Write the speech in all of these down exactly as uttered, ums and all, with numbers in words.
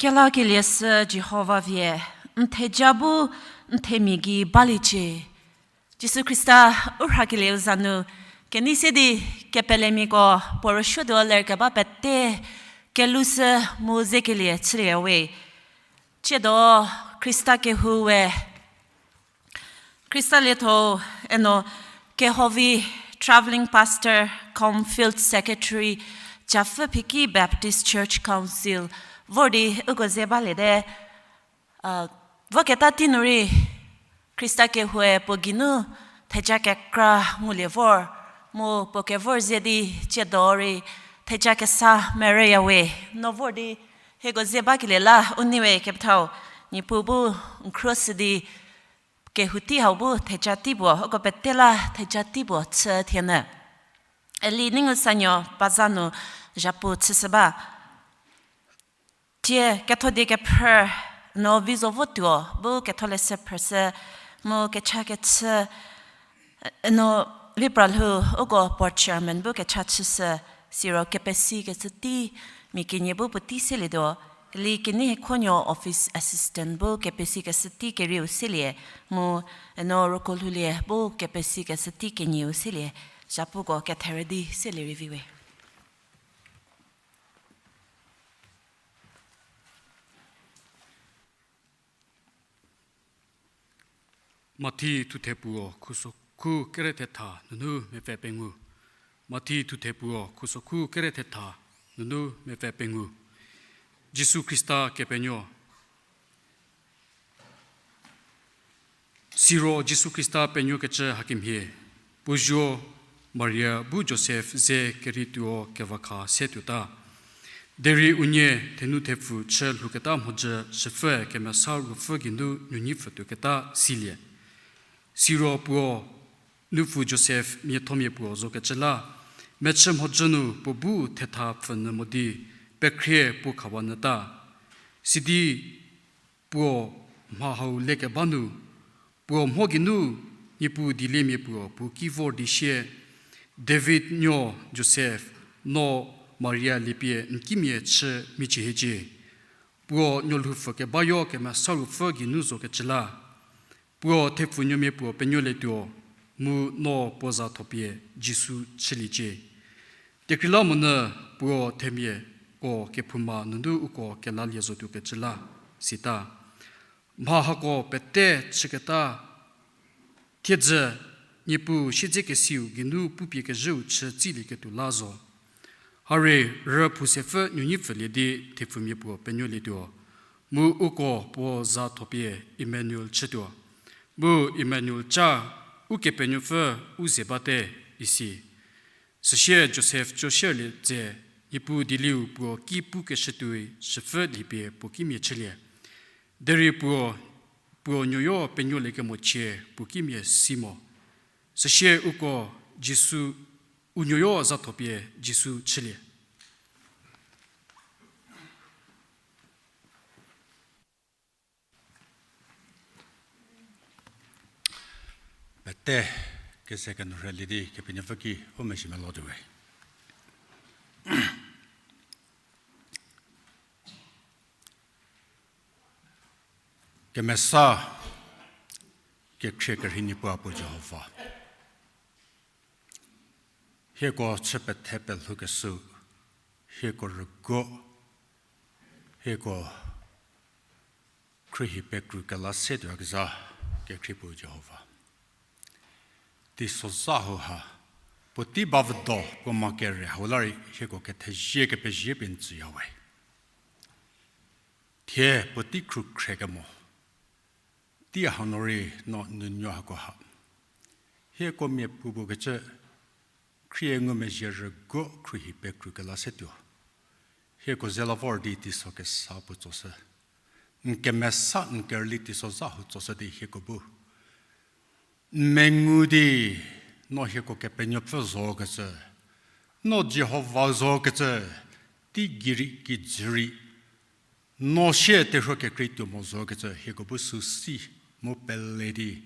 Kelakelie sü Jihova vie, n theja bu n themia gei baliecie. Jisu Khrista u rhakelieu za nu, kenei se di kepelemiako puo rüsuotuo lerkeba pete, kelou sü mu zekelie chülie we. Tsiedo Khrista kehou we, Khrista lietho eno Kehovi travelling pastor cum field secretary, Japfü Phiki Baptist Church Council, vor di uko ze baliete. Voketa tei nu rei Khrista kehoue puo geinu theja kekra ngulie vor, mu puo kevor ze di tsiedo rei theja kesa merüya we. No vor di hieko ze bakelie la u nei we kepethau, Niepuu bu n khruoshü di kehou tei hau bu theja tei puo, uko pete la theja tei puo chü thienyü. Eli Ningusanuo Baza nu zhapu chüshü ba. Tie ketho die kephrü no vi zo votuo bu ketholeshü phrüshü mu kecha kechü, no vi pralhou uko board chairman bu kecha chüshü, siro kepesi keshü tei mia kenie bu puotei selietuo, eli kenei hiekhonuo office assistant bu kepesi keshü tei kerieu selie, mu eno rüko lhoulie bu kepesi keshü tei kenieu selie, zhapuko ketherü di selie rei vi we. Mathi thuthe puo khusokhu kere thetha nunu mepfü pengou. Mathi thuthe puo khusokhu kere thetha nunu mepfü pengou. Jisu Khrista Kepenuo. Siro Jisu Khrista penuokecü hakemhie, puo zuo Maria bu Josef ze kerei tuo kevakha se tuota. Derei unie thenu thepfu chü lhouketa mhodzü shüpfü kemesa ruopfü geinu nunyipfü tuoketa silie. Siro puo nupfu Josef miathomia puo zokecü la, mechü mhodzü nu puo bu thetha pfhünyü mo di, pekhrie puo khawanyüta. Sidi puo mha hau lekeba nu, puo mho geinu Niepuu dieliemia puo puo ki vor di sie, David nuo Josef, no Maria liepie n kimia chü michie hiecie. Puo nuolhoupfü kebayo kemesa ruopfü geinu zokecü la, puo thepfunuomia puo penuolietuo, mu no puo za thopie Jisu chüliecie. Kekreilamonyü puo themiako kephouma nunu uko kelalie zotuokecü la, sita. Mha hako pete chüketa, thiedzü Niepuu siedzekesiu geinu pupie kezhüu chü tsilieketuo la zo. Harie rüphu sepfü nunyipfülie di thepfumia puo penuolietuo, mu uko puo za thopie Emmanuel chütuo. Mu Emmanuel ca, Ukepenuopfü u ze bate, isi. Süsie Josef co sierlie tse, Niepuu dieliu puo ki pukeshütuoi shüpfü lhipie puo kimia chülie. Derei puo, puo nuoyo penuoliekemochie puo kimia si mo. Süsie uko Jisu, u nuoyo za thopie Jisu chülie. Pete keze kenyü rhülie di Kepenuopfü ki u mezhie melotuo we. Kemesa kekhrie kerhei Niepuu Apuo Jihova, hieko chü pethe pelhoukeshü, hieko rüguo, hieko khruohi pekru kela se tuoyakezha kekhrie puo Jihova, teisozha hauha puotei bavüdo puo ma kere hau la rei hieko kethezie kepezie pie n tsüya we. Thie puotei khrukhre kemo tei hanu rei no n nuo hakoha, hieko miapuo puo kecü khrie ngumezhie rüguo khruohi pekru kela se tuo, hieko ze la vor di teiso kesa puo tsoshü. N kemesa n kerüli teisozha hau tsoshü di hieko bu n mengu di, no hieko Kepenuopfü zokecü, no Jihova zokecü, teigei rei kijü rei, no sie terhuo kekreituo mo zokecü hieko bu süsi mu pele di,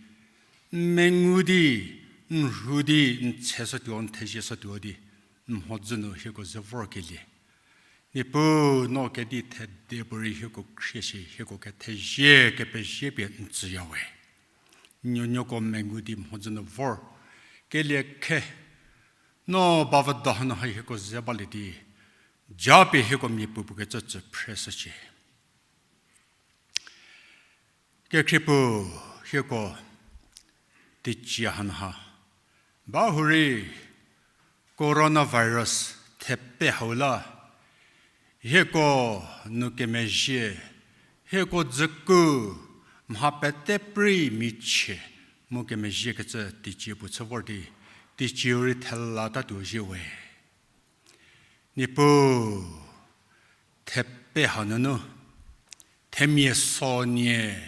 n mengu di, n rhu di, n tsheshütuo, n thezieshütuo di, n mhodzü nu hieko ze vorkelie, Niepuu, no kedi thede puorei hieko khrie shi, hieko kethezie kepezie pie n tsüya we. Nuonuoko mengu di mhodzü nu vor kelie khe, no bavüdo hanu ha hieko ze balie di, japie hieko mia puopuo kecü tsü phreshücie. Kekhrie puo, hieko teicie hanu ha bahurei coronavirus thepe hau la, hieko nu kemezhie, hieko dzüku mha pete prei michie mu kemezhie kecü teicie puo chü vor di, teicieu rei thela tatuo zhie we. Niepuu, thepe hanunu themia sonie,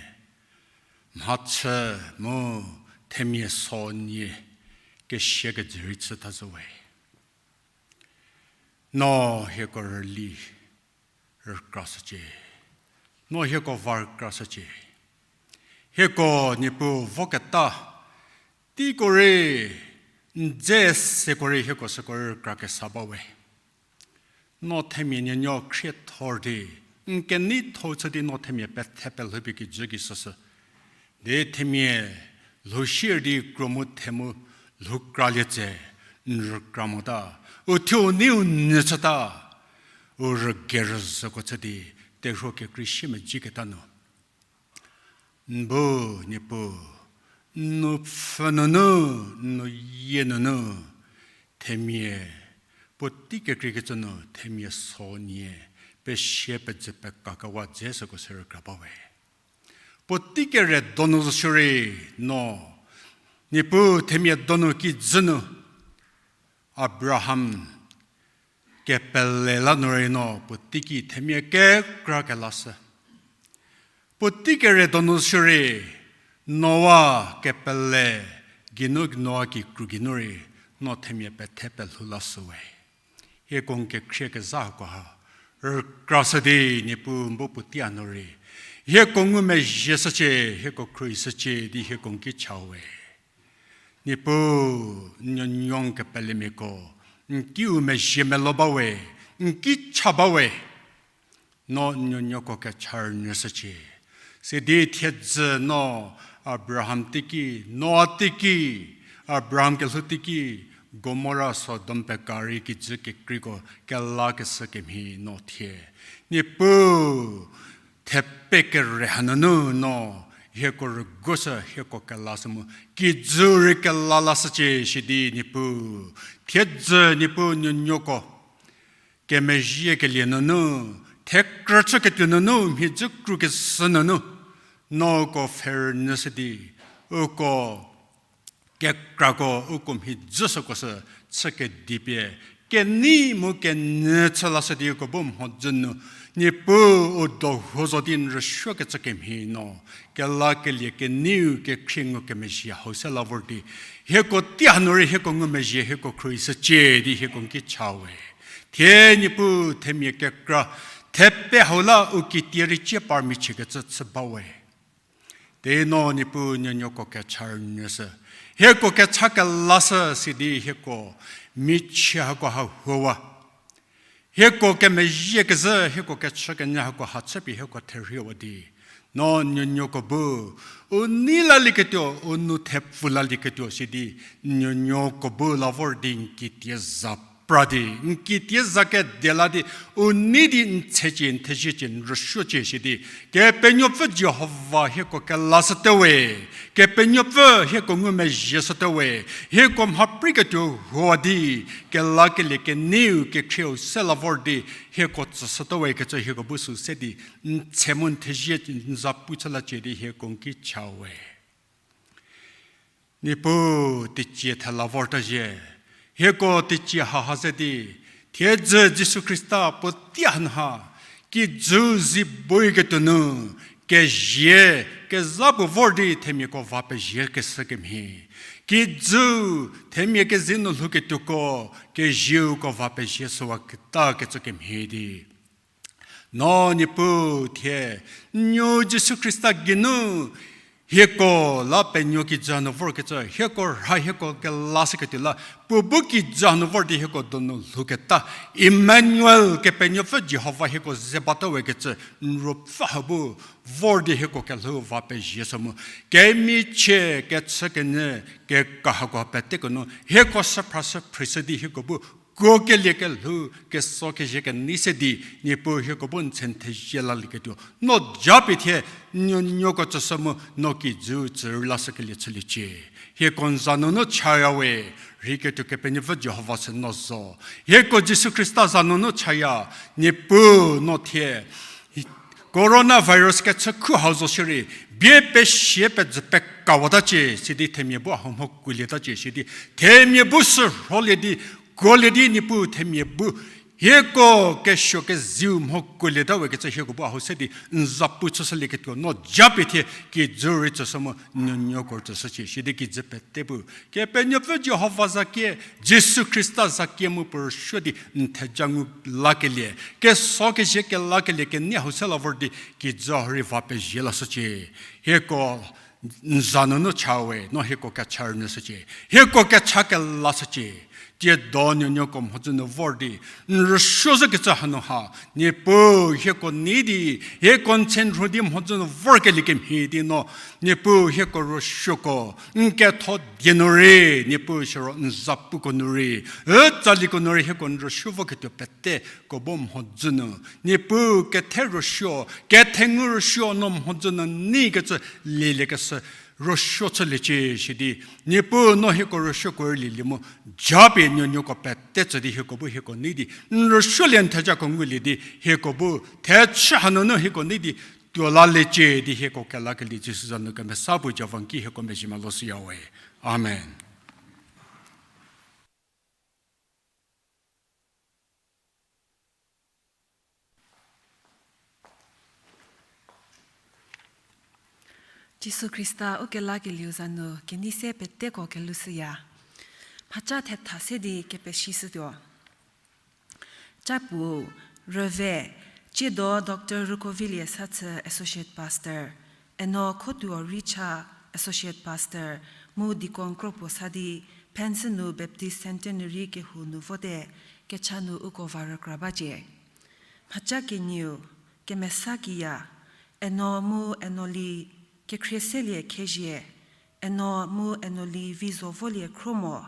mhachü mu themia sonie kesia kejü rei chüta zo we. No hieko rüli rükrashücie. No hieko va rükrashücie. Hieko Niepuu voketa teiko rei n dze seko rei hieko süko rei rükra kesa ba we. No themia nuonuo khriethor di, n keneitho chü di no themia pethe pelhoupie kijü ki süsü di themia lhou sier di kro mu the mu lhou kralie tse, n rükra mota, u thuo u nei u nyü chüta, u rügerüzhüko chü di, terhuo kekrei sie mezhieketa nu, n bu Niepuu, n nu pfhü nunu, n nu yie nunu, themia puotei kekreikecü nu themia sonie pesie pedzü pekakewa dze süko sü rükra ba we. Puotei kere donu zo shierei no, Niepuu, themia donu kijü nu Abraham kepele la nu rei no puotei ki themia kekra kelashü. Puotei kere donu shierei Noa kepele geinu, Noa kikru geinu rei no themia pethe pelhou lashü we. Hieko n kekhrie kezha hakoha rükrashü di Niepuu, n bu puotei hanu rei hieko ngumezhie shücie, hieko khruohi shücie di hieko n ki cha we. Niepuu, n nuonuo kepelemiako n kiu mezhie melo ba we, n ki cha ba we. No n nuonuoko kecha rünyü shücie. Sidi thiedzü no Abraham teiki, Noa teiki, Abraham kelhou teiki, Gomora, Sodom pekari kijü kekreiko kelakeshü kemhie no thie, Niepuu, thepe kere hanunu no hieko rüguoshü, hieko kelashü mu kijü rei kela lashücie shidi Niepuu, thiedzü Niepuu, nuonuoko kemezhiekelie nunu, thekrü chüketuo nunu, mhidzü krukeshü nunu, no uko pfhe rünyü shü di, uko kekrako, uko mhidzü süko sü chükedipie kenei mu kenyü chü lashü di uko bu mhodzü nu, Niepuu, u dohuo zo di n rüsuokecü kemhie no kelakelie keneiu kekhrie ngukemezhie hau se la vor di, hieko tei hanu rei hieko ngumezhie, hieko khruohi shücie di hieko n ki cha we. Thie Niepuu, themia kekra thepe hau la u kitie rei cie par michiekecü chü ba we. Tei no Niepuu, nuonuoko kecha rünyü shü, hieko kecha kelashü sidi hieko michie hako ha huowa, hieko kemezhiekezhü, hieko kechükenyü hako ha chüpie hieko therhiewa di, no nuonuoko bu u nei lalieketuo, u nou thepfu lalieketuo sidi, nuonuoko bu la vor di n kitie za pra di, n kitie za kede la di, u nei di n tsecie, n theziecie, n rüsuocie shidi, Kepenuopfü Jihova, hieko kelashüte we, Kepenuopfü, hieko ngumezhie shüte we, hieko mhaprei ketuo huo di, kelakelie keneiu kekhrieu se la vor di, hieko tsüshüte we kecü hieko bu sü se di, n tse mu n thezie n za pu chü lacie di hieko n ki cha we. Niepuu, teicie thela vorta zhie, hieko teicie haha ze di, thiedzü Jisu Khrista puotei hanu ha, kijü zi boiketuo nu, kezie, kezha puo vor di themiako va pezie keshü kemhie. Kijü, themia kezei nu lhouketuoko, kezieuko va pezie shüwa keta kecü kemhie di, no Niepuu thie, n nuo Jisu Khrista geinu, Hieko la penuo kijü nu vorkecü, hieko rha hieko kelashüketuo la, puo bu kijü nu vor di hieko donu lhouketa, Emmanuel, Kepenuopfü Jihova hieko ze bata we kecü, n ruopfü ha bu vor di hieko kelhou va pezie shü mu. Kemichie kechükenyü kekahako peteko nu, hieko süphrashü phrishü di hieko bu kuokelie kelhou, keso kezhie kenei se di, Niepuu hieko bu n tse n thezie lalieketuo no japie thie, nuonuoko tsüshü mu no kijüu tsürü lashükelie chüliecie. Hieko n za nunu chaya we, rheiketuo Kepenuopfü Jihova sü no zo. Hieko Jisu Khrista za nunu chaya, Niepuu no thie coronavirus kechükhu hau zo shierei, bie pesie pejü pekawatacie, sidi themia bu hau mho kuolietacie, sidi themia bu sü rholie di, kuolie di Niepuu themia bu, hieko kesuo kezieu mho kuolieta we kecü hieko bu hau se di, n zapu chüshülieketuo no japie thie, kijüu rei tsüshü mu nuonuoko rei tsüshücie, sidi kijü pete bu Kepenuopfü Jihova zakie, Jisu Khrista zakie mu puo rüsuo di n theja ngu lakelie, keso kezhie kelakelie kenei hau se la vor di kijü hau rei va pezie lashücie. Hieko n za nunu cha we, no hieko kecha rünyüshücie. Hieko kecha kelashücie. Tiedo nuonuoko mhodzü nu vor di, n rüsuo zhükecü hanu ha, Niepuu hieko nei di, hieko n tse n rhu di mhodzü nu vorkelie kemhie di no, Niepuu hieko rüsuoko, n ketho die nu rei, Niepuu siro n zapuko nu rei, u tsaliko nu rei hieko n rüsuo voketuo peteko bu mhodzü nu, Niepuu kethe rüsuo, kethengu rüsuo no mhodzü nu neikecü lieliekeshü rüsuo chüliecie shidi, Niepuu no hieko rüsuoko rei lielie mu, japie nuonuoko pete tsü di hieko bu hieko nei di, n rüsuolie n thejako ngulie di, hieko bu thechü hanunu hieko nei di, tuo laliecie di hieko kelakelie Jisu za nu kemesa puo ja vangki hieko mezhie melo shüya we. Amen. Jisu Khrista ukelakelieu za nu kenei se peteko kelushüya. Mhaca thetha se di kepesishütuo. Capu, rüve, Ciedo Doctor Rükovilie Sathü Associate Pastor, Eno Khotuo Richa Associate Pastor, mu deacon kropuo sa di, Phensü nu Baptist Centenary kehou nu vote, kecha nu uko va rükra bacie. Mhaca kenieu, kemesa kiya, Eno mu Enoli Kekhrie Selie Khezhie, Eno mu Enoli Vizovolie Khromo,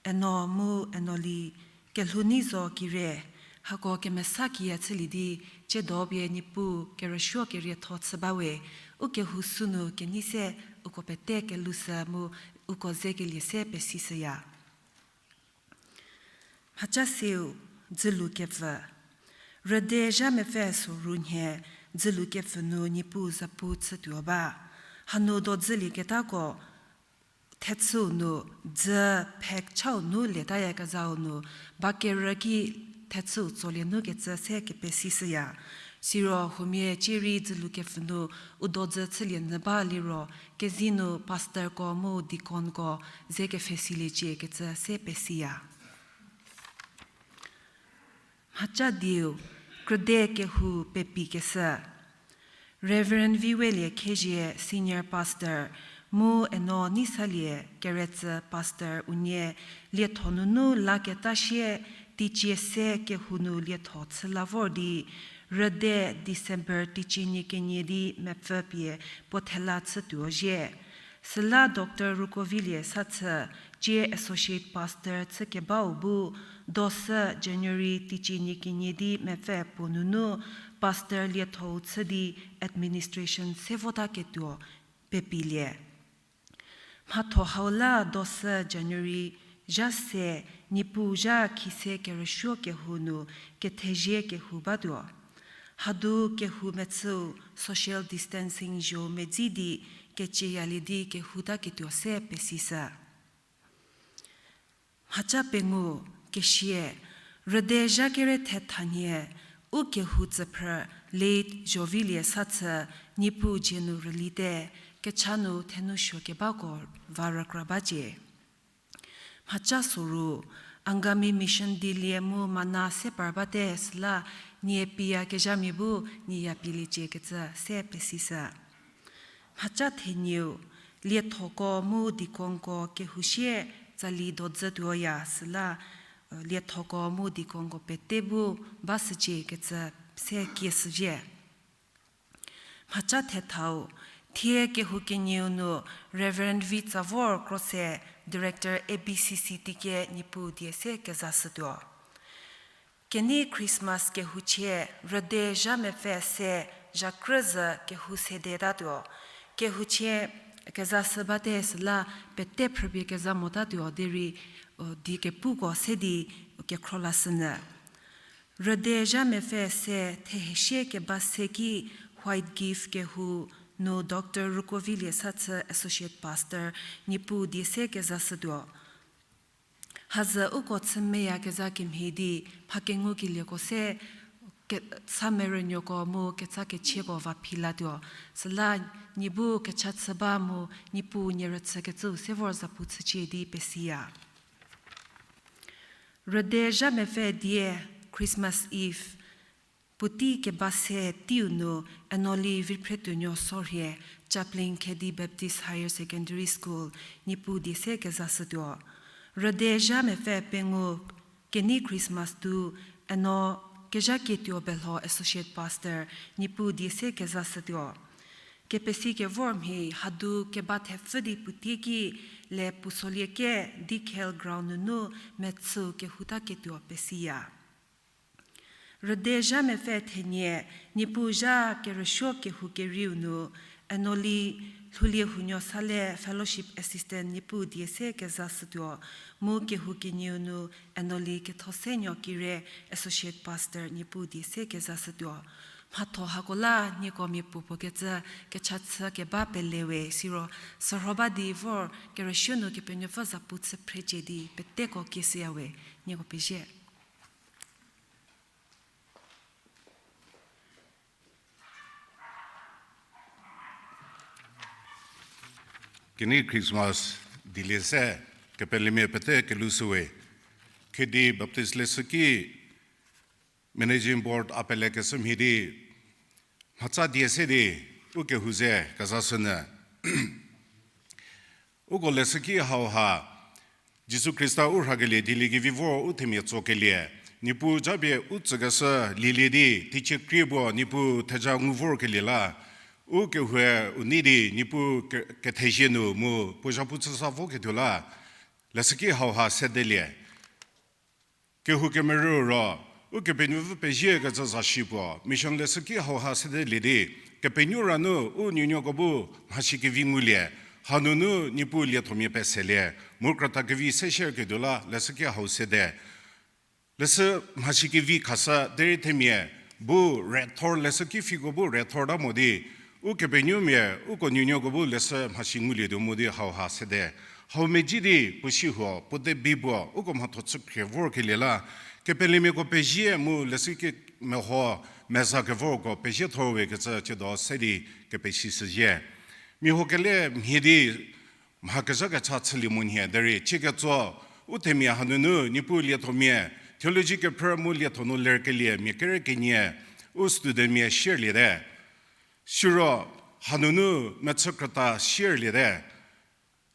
Eno mu Enoli Kelhounizo Kire, hako kemesa kiya chülie di, Ciedo pie Niepuu kerüsuo kerietho chü bawe, u kehou sünu kenei se uko pete kelushü mu uko zekelie se pesishüya. Mhaca seu, Dzülukepfü. Rüde zha mepfü soru nhie Dzülukepfü nu Niepuu zapu chütuo ba. Hanu dodzülieketako thechüu nu dzü phek chau nu letayakezhau nu ba kerü ki thechüu tsolie nu kecü se kepesishüya. Siro huomia cierei Dzülukepfü nu u dodzü chülie nyü ba liro, kezi nu pastorko mu deaconko ze kepfhesiliecie kecü se pesiya. Mhaca dieu, krüde kehou pepi keshü. Reverend Viwelie Khezhie, Senior Pastor, mu Eno Neisalie Keretsü, Pastor unie lietho nunu laketa sie teicie se kehou nu lietho chü la vor di, rüde December teicie nie kenie di mepfü pie puo thela chütuo zhie. Süla Doctor Rükovilie Sathü, cie Associate Pastor chükebau bu, dosü January teicie nie kenie di mepfü puo nunu Pastor liethou chü di administration se votaketuo pepilie. Mhatho hau la dosü January zha se Niepuu zha khise kerüsuo kehou nu kethezie kehou batuo. Hadu kehou mechüu social distancing zho medzi di kecieyalie di kehou taketuo se pesishü. Mhaca pengou, kesie, rüde zha kere thetha nhie, u kehou tsüphrü late Zovilie Sathü, Niepuu dzie nu rülite, kecha nu thenou suo kebako va rükra bacie. Mhaca soru, Angami Mission dilie mu mana se par bate süla nie piyakezhamia bu nie ya pieliecie kecü se pesishü. Mhaca thenieu, liethoko mu deaconko kehou sie tsali dodzütuoya süla, liethoko mu deaconko pete bu ba shücie kecü se kie shüzhie. Mhaca thethau, thie kehou kenieu nu Reverend Vitsavor Krose, Director A B C C T K Niepuu die se kezashütuo. Kenei Christmas kehouchie, rüde zha mepfü se zhakrüzhü kehou sedetatuo. Kehouchie kezashü bate süla pete phrüpie keza motatuo derei, o, die kepuko se di kekhro lashünyü. Rüde zha mepfü se thehesie keba se ki White Gift kehou nu Doctor Rukovilie Sathü Associate Pastor Niepuu die se kezashütuo. Hazü uko chü meyakezha kemhie di mha kengukelieko se ke-, sa merünuoko mu kecha kechieko va phi latuo. Süla nie bu kecha chü ba mu Niepuu nie rüchükecüu se vor zapu chücie di pesiya. Rüde zha mepfü die Christmas Eve, puotei keba se teiu nu Enoli Viphretuonuo Sorhie, Chaplain Khedi Baptist Higher Secondary School, Niepuu die se kezashütuo. Rüde zha mepfü pengou kenei Christmas tu Eno Kezhakietuo Belho Associate Pastor, Niepuu die se kezashütuo. Kepesi kevor mhie hadu keba thepfü di puotei ki le puo solie ke Dikhel Ground nunu metsü kehou ta ketuo pesiya. Rüde zha mepfü thenie, Niepuu zha kerüsuo kehou kerieu nu, Enoli Lhoulie Hunuo Sale Fellowship Assistant Niepuu die se kezashütuo, mu kehou kenieu nu, Enoli Kethosenuo Kire Associate Pastor Niepuu die se kezashütuo. Mhatho hako la nieko mia puopuo kecü kecha chü keba pelewe siro, sürho ba di vor kerüsuo nu Kepenuopfü zapu chü phrecie di peteko kieshüyawe, nieko pezie. Kenei Christmas dilie se kepelemia pete kelou shüwe. Khedi Baptist Leshüki Managing Board a pelekeshü mhie di, mhatsa die se di, u kehou ze kezashünyü. Uko leshüki hauha, Jisu Khrista u rhakelie dieliekevi vor u themia tsokelie, Niepuu japie u tsükeshü lielie di, teicie krie puo Niepuu theja ngu vorkelie la, u kehoue u nei di Niepuu ke-, kethezie nu mu puo zhapu chüsa voketuo la, leshüki hauha sedelie. Kehou kemerü ro, Ukepenuopfü pezie kecü zashi puo, mission leshüki hauha sedelie di, Kepenuo ra nu u nuonuoko bu mhasi kevi ngulie, hanunu Niepuu liethomia peselie, mu krüta kevi se share ketuo la leshüki hau sede. Leshü mhasi kevi khashü derei themia bu rethor leshüki fiko bu rethor ta mo di, Ukepenuomia uko nuonuoko bu leshü mhasi ngulietuo mu di hauha sede. Hau medzi di puo si huo, puo de bi puo, uko mhatho chü khrie vorkelie la, kepelemiako pezie mu leshüki meho meza kevorko pezie thorwe kecü tsiedo se di kepesi shüzhie. Mia huo kele mhie di mha kezha kecha chülie monyü derei, tsie ketso, u themia hanunu, Niepuu liethomia, theology kephrü mu lietho nu lerkelie mia kere kenie, u studentmia shierliete. Siro, hanunu mechü krüta shierliete.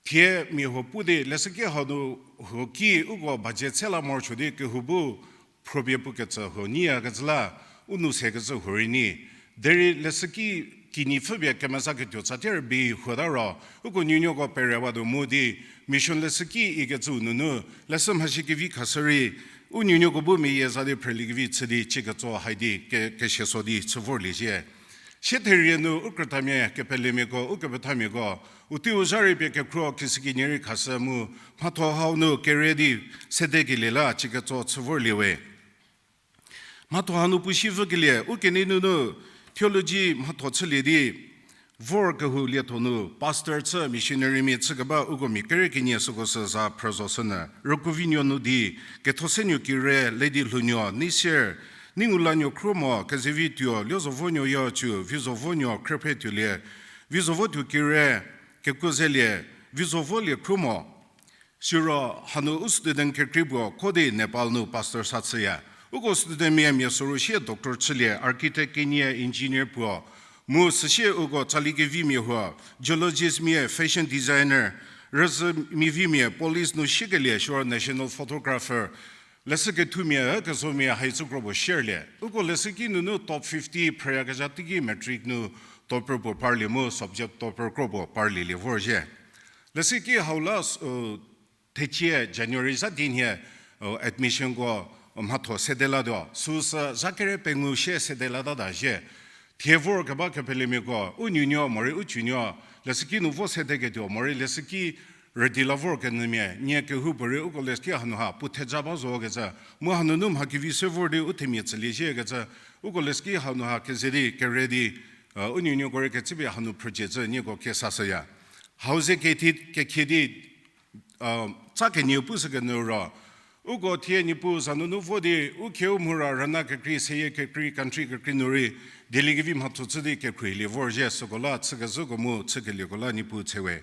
Thie mia huo pu di, leshüki hanu huo ki uko budget se la morosuo di kehou bu, phrüpie pukecü huo nyiyakecü la, u nu sekecü huo rei nyi. Derei leshüki kinyi pfhüpie kemeza ketuo tsatie rübei huota ro, uko nuonuoko perewatuo mu di, mission leshüki ikecüu nunu, leshü mhasi kevi khashü rei, u nuonuoko bu meyie za di phrüliekevi chü di tsie ketso hai di ke-, kesie so di chü vorlie zhie. Sie therie nu u krütamia, kepelemiako, u kepethamiako, u teiu zha rei pie kekhruo kishükinyi rei khashü mu, mhatho hau nu kere di sedekelie la tsie ketso chü vorlie we. Mhatho hanu puo si vükelie, u kenei nunu theology mhatho chülie di, vor kehou lietho nu pastor chü missionarymia chükeba uko mia kere kenie süko sü za phrü zo shünyü. Rükuvinuo nu di, Kethosenuo Kire, Lady Lhounuo, Neisier, Neingulannuo Khruomo, Kezevituo, Liozovonuo Yacu, Vizovonuo Khrüphretuolie, Vizovotuo Kire, Kekuozelie, Vizovolie Khruomo. Siro hanu u student kekrei puo kho di Nepal nu pastor sa chüya. Uko studentmia mia soru sie doctor chülie, architect kenie, engineer puo, Mu süsie uko tsali kevimia huo, geologist mia, fashion designer, rüzhü mivimia, police nu shikelie, siro national photographer, leshü kethumia, kezomia, haicü kro puo shierlie. Uko leshüki nunu top fifty phrüyakezha teiki matric nu topper puo parlie mu subject topper kro puo parlielie vorzhie. Leshüki hau la, uh, thecie January zha di nhie, uh, admissionko, uh, mhatho sede latuo. Süsü zha kere pengou shie sede latata zhie. Thie vorkeba kepelemiako, u nuonuo morei u cünuo, leshüki nu vo sedeketuo morei leshüki rüdi la vorkenyümia, nie kehoupuorei uko leshüki hanu ha puo theja ba zokecü, mu hanunu mha kevi se vor di u themia tsülie ziekecü, uko leshüki hanu ha keze di, kere di, uh, u nuonuoko rei ketsüpie hanu phrücie cü nieko kesashüya. Hau ze kethi, kekhie di, uh, tsa kenieu pushükenyü ro, uko thie Niepuu za nunu vo di, u khieu mhura rüna kekrei, seyie kekrei, country kekrei nu rei, dieliekevi mhatho chü di kekhruohilie vorzhie, süko la chükezhüko mu chükelieko la Niepuu tshewe.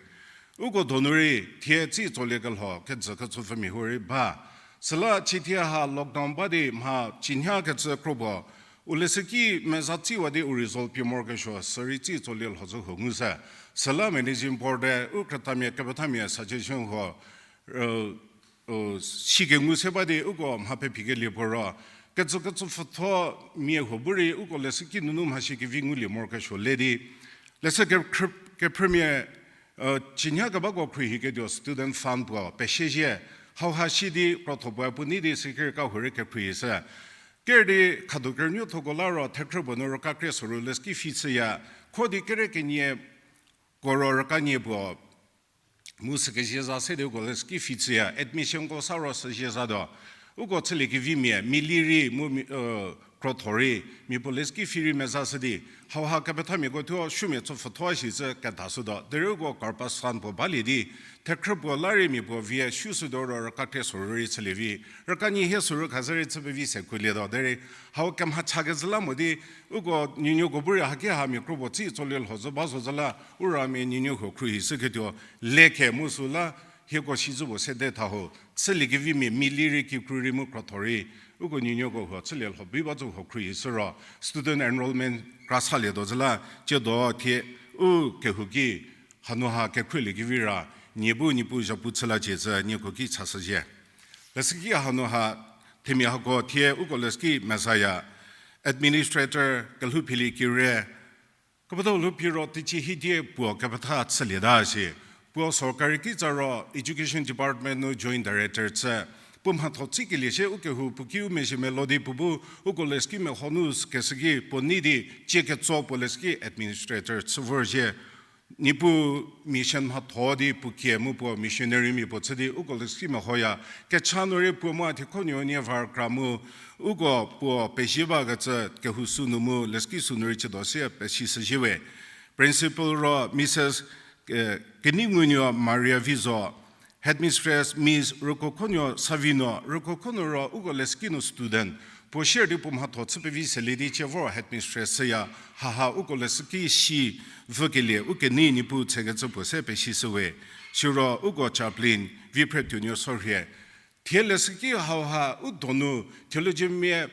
Uko donu rei thie tsi tsoliekelho kejü ketsopfümia huo rei ba. Süla chithie ha lockdown ba di mha cinyakecü kro puo, u leshüki meza tsiwa di u result pie morokesuo sürei tsi tsolie lhozhü huo ngu se. Süla managing board-e u krütamia kepethamia suggestion huo, uh, uh, sikengu se ba di uko mha pepikelie puo ro, kejü ketsopfhütho mia huo bu rei uko leshüki nunu mhasi kevi ngulie morokesuo le di, leshü kephrü-, kephrümia, uh, cinyakebako khruohiketuo student fund puo pesiezhie, hauha si di krotho puoe puo nei di secretary ka huo rei kekhruohi se. Ker di khadu kerünuothoko la ro thekhrü puo nu rüka krie soru leshüki fee chüya, kho di kere kenie ko ro rüka nie puo mu sükezie za se di uko leshüki fee chüya, admissionko sa ro süzie zatuo. Uko chüliekevimia, mili rei mu mi, uh, krotho rei, mia puo leshüki fee rei mezashü di, hauha kepethamiako thuo sumia tsopfhütho shi cü kedashütuo. Derei uko corpus fund puo balie di, thekhrü puo la rei mia puo vie sushütuo ro rüka krie soru rei chülie vi. Rüka nie hie soru khazü rei chü pevi se kulietuo. Derei hau kemhachakezhü la mo di, uko nuonuoko bu rei haki ha mia kro puo tsi tsolie lhozhü ba zozhü la, u ramia nuonuo huo khruohishüketuo, lekhe mu süla, hieko sizhü puo sede tha ho, chüliekevimia mili rei kikru rei mu krotho rei, uko nuonuoko huo chülie lho bi ba zo huo khruohishü ro, student enrollment kra salietuo zhü la, tsiedo thie u kehouki, hanu ha kekhruoliekevi ra, nie bu Niepuu zhapu chü la cie cü nieko ki chashüzhie. Leshüki hanu ha, themia hako thie uko leshüki mezaya, administrator kelhouphilie kire, kepethau lhouphi ro teicie hiedie puo kepetha chülieta shi. Puo sorkari kitsa ro Education Department nu Joint Director chü. Puo mhatho tsikelie shie u kehou puo ki u mezhie melo di puo bu uko leshüki meho nu keshüki puo nei di cie ketso puo leshüki administrator chü vorzhie. Niepuu mission mhatho di puo kie mu puo missionarymia puo chü di uko leshüki mehoya. Kecha nu rei puo mu a thiekhonuo nie var kra mu uko puo pezie bakecü kehou sünu mu leshüki sünu rei chüdo sie pesishüzhie we. Principal ro Mrs, eh, Keningunuo Maria Vizo, Headmistress Miss Rükokhonuo Savino, Rükokhonuo ro uko leshüki nu student, puo share di puo mhatho chü pevi selie di cie vor headmistress chüya, haha uko leshüki si vükelie u kenei Niepuu tsekecü puo se pesishü we. Siro uko chaplain Viphretuonuo Sorhie. Thie leshüki hauha u donu theology mia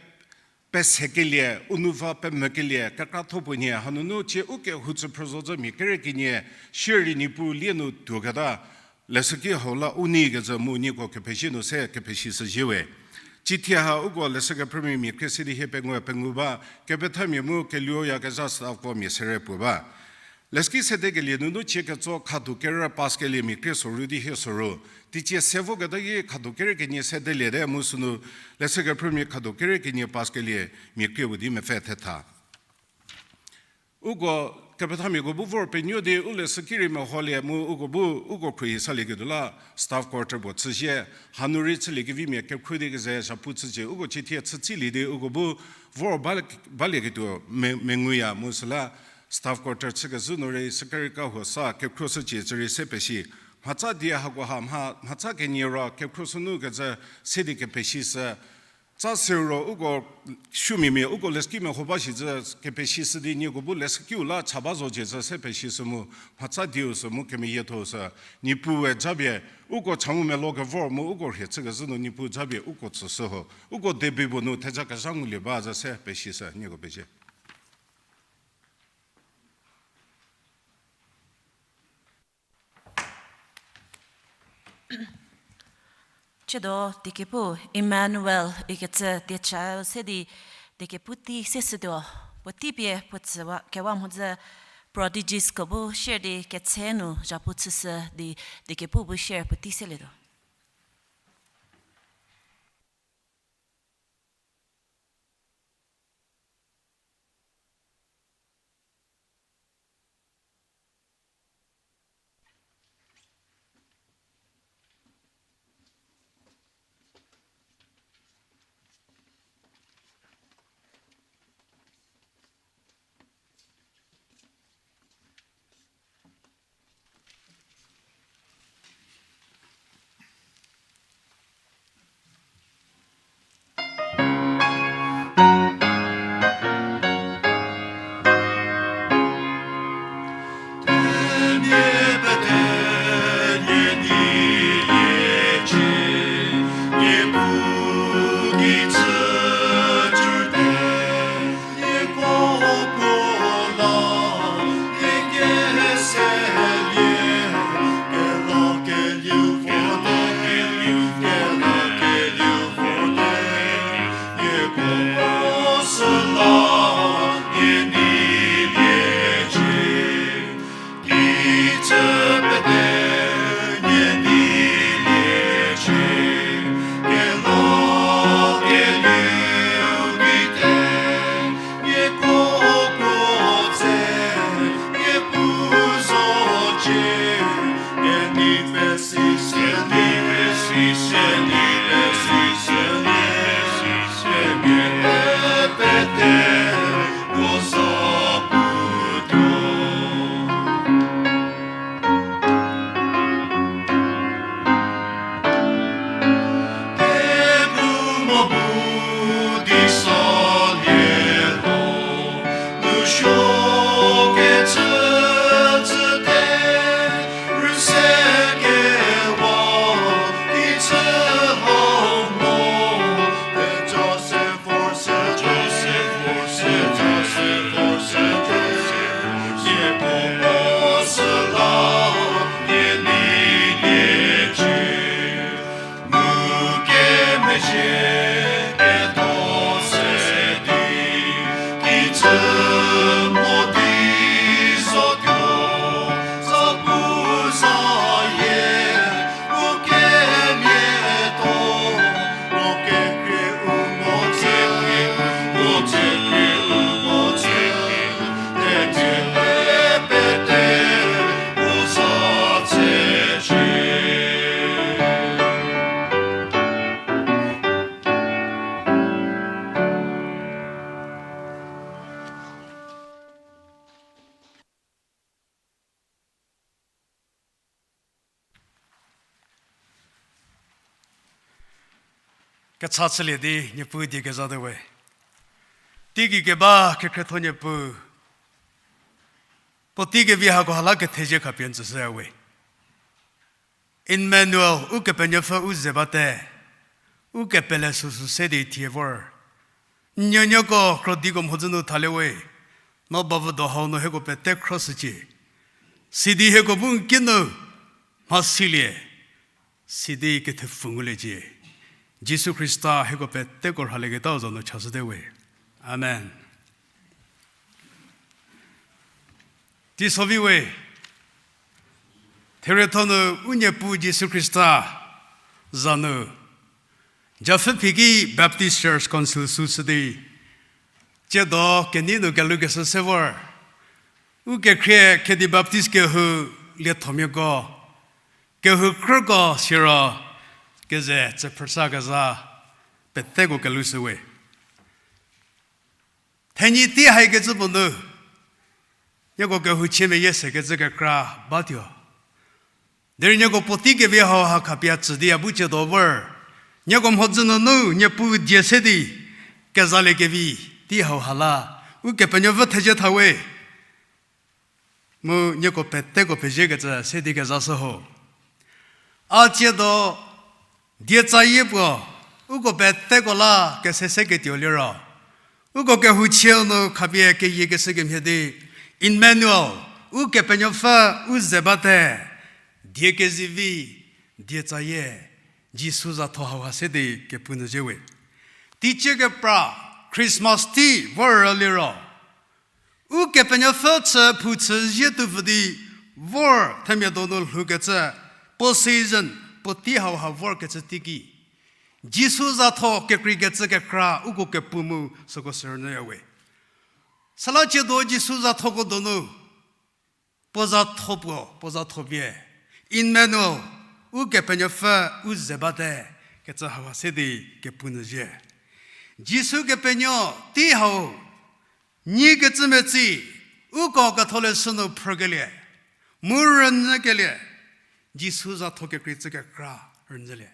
pesekelie, u nu va pemvükelie kekratho puo nhie, hanunu cie u kehou tsü phrü zo zhü mia kere kenie, shierei Niepuu lie nu tuoketa, leshüki hau la u nei kecü mu nieko kepezie nu se kepesishüzhie we. Cithie ha uko leshü kephrümia mia krie se di hie pengou pengou ba, kepethamia mu keluoyakezha staffko mia sere puo ba. Leshüki sedekelie nunu cie ketso khadu kere pass kelie mia krie soru di hie soru. Teicie se voketa ki khadu kere kenie sedeliete mu sünu leshü kephrümia khadu kere kenie pass kelie mia krie puo di mepfü thetha. Uko kepethamiako bu vor penuo di u leshüki rei meholie mu uko bu uko khruohi salieketuo la staff quarter puo chüzhie, hanu rei chüliekevimia kekhruo di keze zhapu chücie, uko cithie chütsilie di uko bu vor ba, balieketuo me, menguya mu süla staff quarter chükezhü nu rei secretary ka huo sa kekhruoshücie cü rei se pesi. Mhatsa die hakoha mha, mhatsa kenie ro kekhruoshü nu kecü se di kepesishü. Tsa siro uko sumiamia uko leshüki meho ba shi cü kepesishü di nieko bu leshükiu la cha ba zo cie cü se pesishü mu mhatsa dieu sü mu kemeyietho sü Niepuue japie uko cha mu melo kevor mu uko rhie chükezhü nu Niepuu japie uko tsüshü ho. Uko debi puo nu theja kezha ngulie ba zü se pesishü nieko pezie. Chüdo diekepu Emmanuel ikecü dieca se di diekepu tei se shütuo, puotei pie puo tsüwa kewa mhodzü Prodigies ko bu share di ketse nu zhapu chüshü di diekepu bu share puotei selietuo. Kecha chülie di Niepuu die kezatuo we. Teigei keba kekhrietho Niepuu, puotei kevi hako ha la kethezie khapie n tsüshüya we. Emmanuel, Ukepenuopfü u ze bate, ukepele süsü se di thie vor. N nuonuoko krodiko mhodzü nu thalie we, no bavüdo hau nu hieko pete khroshücie. Sidi hieko bu n kinu mha silie, sidi kethepfü nguliecie. Jisu Khrista hieko peteko rhalieketau za nu chashüte we. Amen. Teisovi we, therietho nu u Niepuu Jisu Khrista za nu, Japfü Phiki Baptist Church Council süsü di, tsiedo kenei nu kelukeshü se vor, u kekhrie Khedi Baptist kehou liethomiako, kehou krüko siro keze tsüphrüsa kezha peteko kelushü we. Thenyi tei haikecü puo nu, nieko kehouchie meyie sekecü kekra batuo. Derei nieko puotei kevi hau ha khapie tsü di a bu tsiedo vor, nieko mhodzü nunu Niepuu die se di kezaliekevi tei hau ha la Ukepenuopfü thezie tha we. Mu nieko peteko peziekecü se di kezashü ho. A tsiedo dietsayie puo, uko peteko la kese seketuo liro, uko kehouchieu nu khapie keyiekeshü kemhie di, Emmanuel, Ukepenuopfü u ze bate, die kezivi, Dietsayie, Jisu zatho hauha se di kepu nyü zhie we. Teicie kepra, Christmas tei vor liro, Ukepenuopfü chü phou chü zhie tuopfü di vor themia donu lhoukecü, puo season, puo tei hauha vorkecü teiki, Jisu zatho kekreikecü kekra uko kepu mu süko sü rünyüya we. Süla ciedo Jisu zathoko donu, puo zatho puo, puo zatho pie, Emmanuel, Ukepenuopfü u ze bate, kecü hauha se di kepu nyü zhie. Jisu kepenuo tei hau, nyikecü metsi, uko ketholeshü nu phrükelie, mu rünyükelie, Jisu zatho kekreicü kekra rünyülie.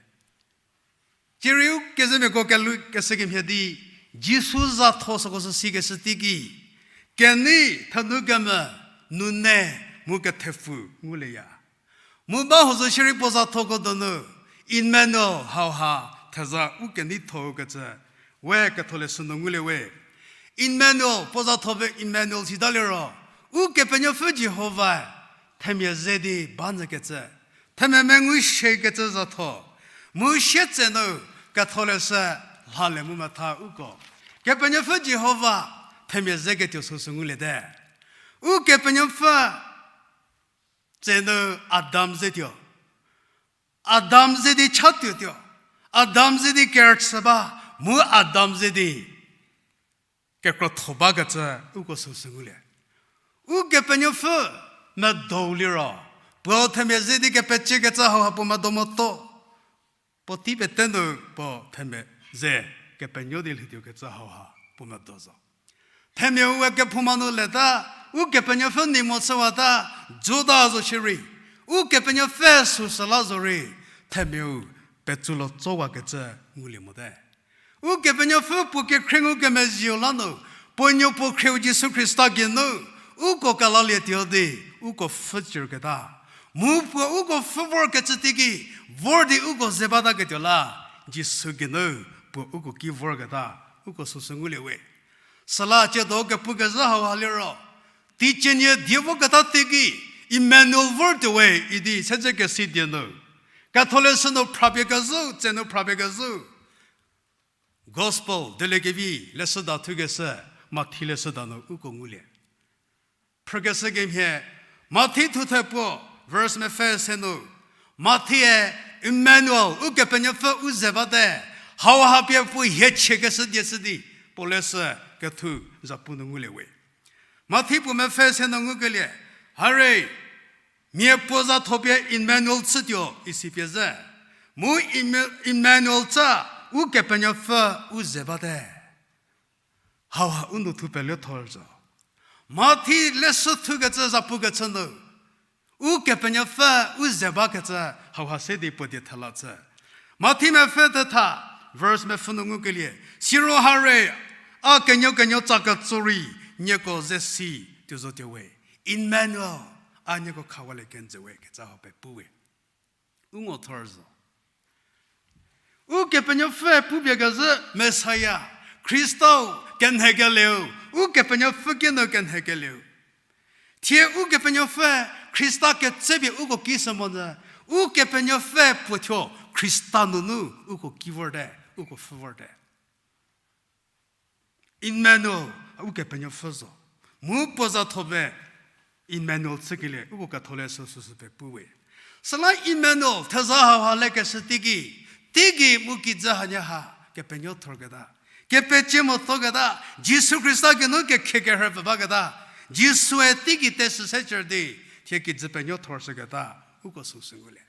Cierei u kezemiako kelhou keshü kemhie di, Jisu zatho süko sü sikeshü teiki, kenei thenu kemvü, nune, mu kethepfu ngulieya. Mu ba huzo shierei puo zathoko donu, Emmanuel hauha theza u keneitho-u kecü, we ketholeshü nu ngulie we. Emmanuel, puo zatho pie Emmanuel sita liro, Ukepenuopfü Jihovae themia ze di ba nyükecü, themia mengu shiekecü zatho, mu sietsenu ketholeshü lhalie mu metha uko, Kepenuopfü Jihova themia zeketuo süsü nguliete. Ukepenuopfü tsenu Adam zetuo. Adam ze di chatuotuo. Adam ze di kerüchü ba, mu Adam ze di kekrotho bakecü uko süsü ngulie. Ukepenuopfü medou liro, puo themia ze di kepeciekecü hauha puo medo motuo. Puo tei pete nu puo themia ze kepenuo di lhoutuokecü hauha puo medo zo. Themiau we kephouma nu leta, Ukepenuopfü nei mo chüwata, Juda zo shierei, Ukepenuopfü süsü la zorei, themiau petsulo tsowakecü ngulie mote. Ukepenuopfü puo kekhrie ngukemezhieu la nu, puo nuo puo khrieu Jisu Khrista geinu, uko kelalietuo di, uko pfhücüketa. Mu puo uko pfhü vorkecü teiki, vor di uko ze bataketuo la, Jisu geinu, puo uko ki vorketa, uko süsü ngulie we. Süla ciedo kepukezhü hauha liro, teicienie die voketa teiki, Emmanuel vortuo we idi sedzekesi die nu, ketholeshü nu phrapie kezhü, tsenu phrapie kezhü. Gospel, Dieliekevi leshüda thukeshü, Mathi leshüda nu uko ngulie. Phrükeshü kemhie, Mathi thuthe puo, verse mepfü se nu, Mathi-e, Emmanuel, Ukepenuopfü u ze bate, hauha pie puo hie chiekeshü die chü di, puo leshü kethu zapu nu ngulie we. Mathi puo mepfü se nu ngukelie, hare, mia puo zatho pie Emmanuel chütuo isi pie ze. Mu Emma-, Emmanuel tsa Ukepenuopfü u ze bate. Hauha u nu thu pele thor zo. Mathi leshü thukecü zapukecü nu, Ukepenuopfü u ze bakecü hauha se di puo die thela chü. Mathi mepfü thetha, verse mepfü nu ngukelie, siro hare, a kenuo kenuo tsa ketso rei, nieko ze si tuo zotuo we. Emmanuel, a nieko khawalie kenjü we kecü hau pepu we. U ngo thor zo. Ukepenuopfü pupie kezhü Messiah, Khristau kenhekelieu, Ukepenuopfü kinu kenhekelieu. Thie Ukepenuopfü Khrista ketsepie uko ki sü monyü, Ukepenuopfü puo thuo Khrista nunu uko ki vorte, uko pfhü vorte. Emmanuel, Ukepenuopfü zo. Mu puo zatho pie Emmanuel chükelie, uko ketholeshü süsü pepu we. Süla Emmanuel, theza hauha lekeshü teiki, teigei mu kijü hanie ha, kepenuo thorketa. Kepecie motuoketa, Jisu Khrista geinu kekhie kerhü pfü baketa, Jisue teigei teshü se cür di, thie kijü penuo thorshüketa, uko süsü ngulie.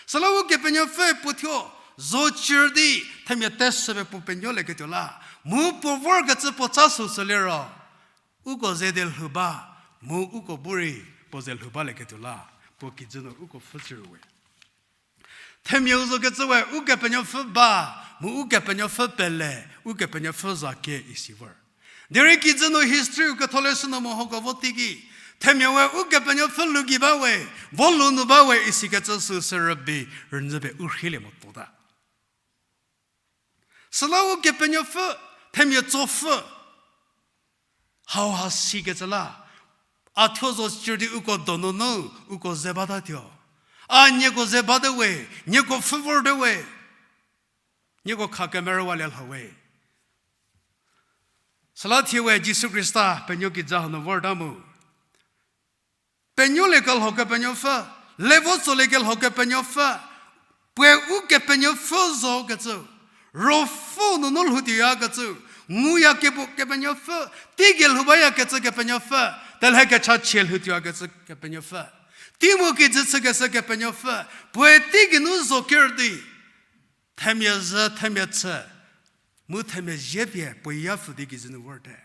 Süla Ukepenuopfü puo thuo, zo cür di, themia teshü pie puo penuolieketuo la, mu puo vorkecü puo tsa süsü liro, uko ze di lhou ba, mu uko bu rei puo ze lhou balieketuo la, puo kijü nu uko pfhü cür we. Themiau zokecü we Ukepenuopfü ba, mu Ukepenuopfü pele, Ukepenuopfü za kie isi vor. Derei kijü nu history u ketholeshü nu mehoko vo teiki, themiau we Ukepenuopfü lu gei ba we, vo lu nu ba we isikecü süsü rübei rünyüpie u rheilie motuota. Süla Ukepenuopfü, themia tsopfü, hauha sikecü la, a thuo zo cür di uko donunu, uko ze batatuo. A nieko ze bate we, nieko pfhü vorte we, nieko kha kemerüwalie lha we. Süla thie we Jisu Khrista penuo kijü hanu vorta mu. Penuolie kelho Kepenuopfü, le vo tsolie kelho Kepenuopfü, puoe Ukepenuopfü zo kecü, Ruopfü nunu lhoutuoyakecü, nguyakepuo Kepenuopfü, teigei lhou bayakecü Kepenuopfü, telhe kechachie lhoutuoyakecü Kepenuopfü, tei mu kijü chükeshü Kepenuopfü, puoe teigeinu zo ker di, themia zhü, themia chü, mu themia zie pie puoe ya pfü di kijü nu vorte.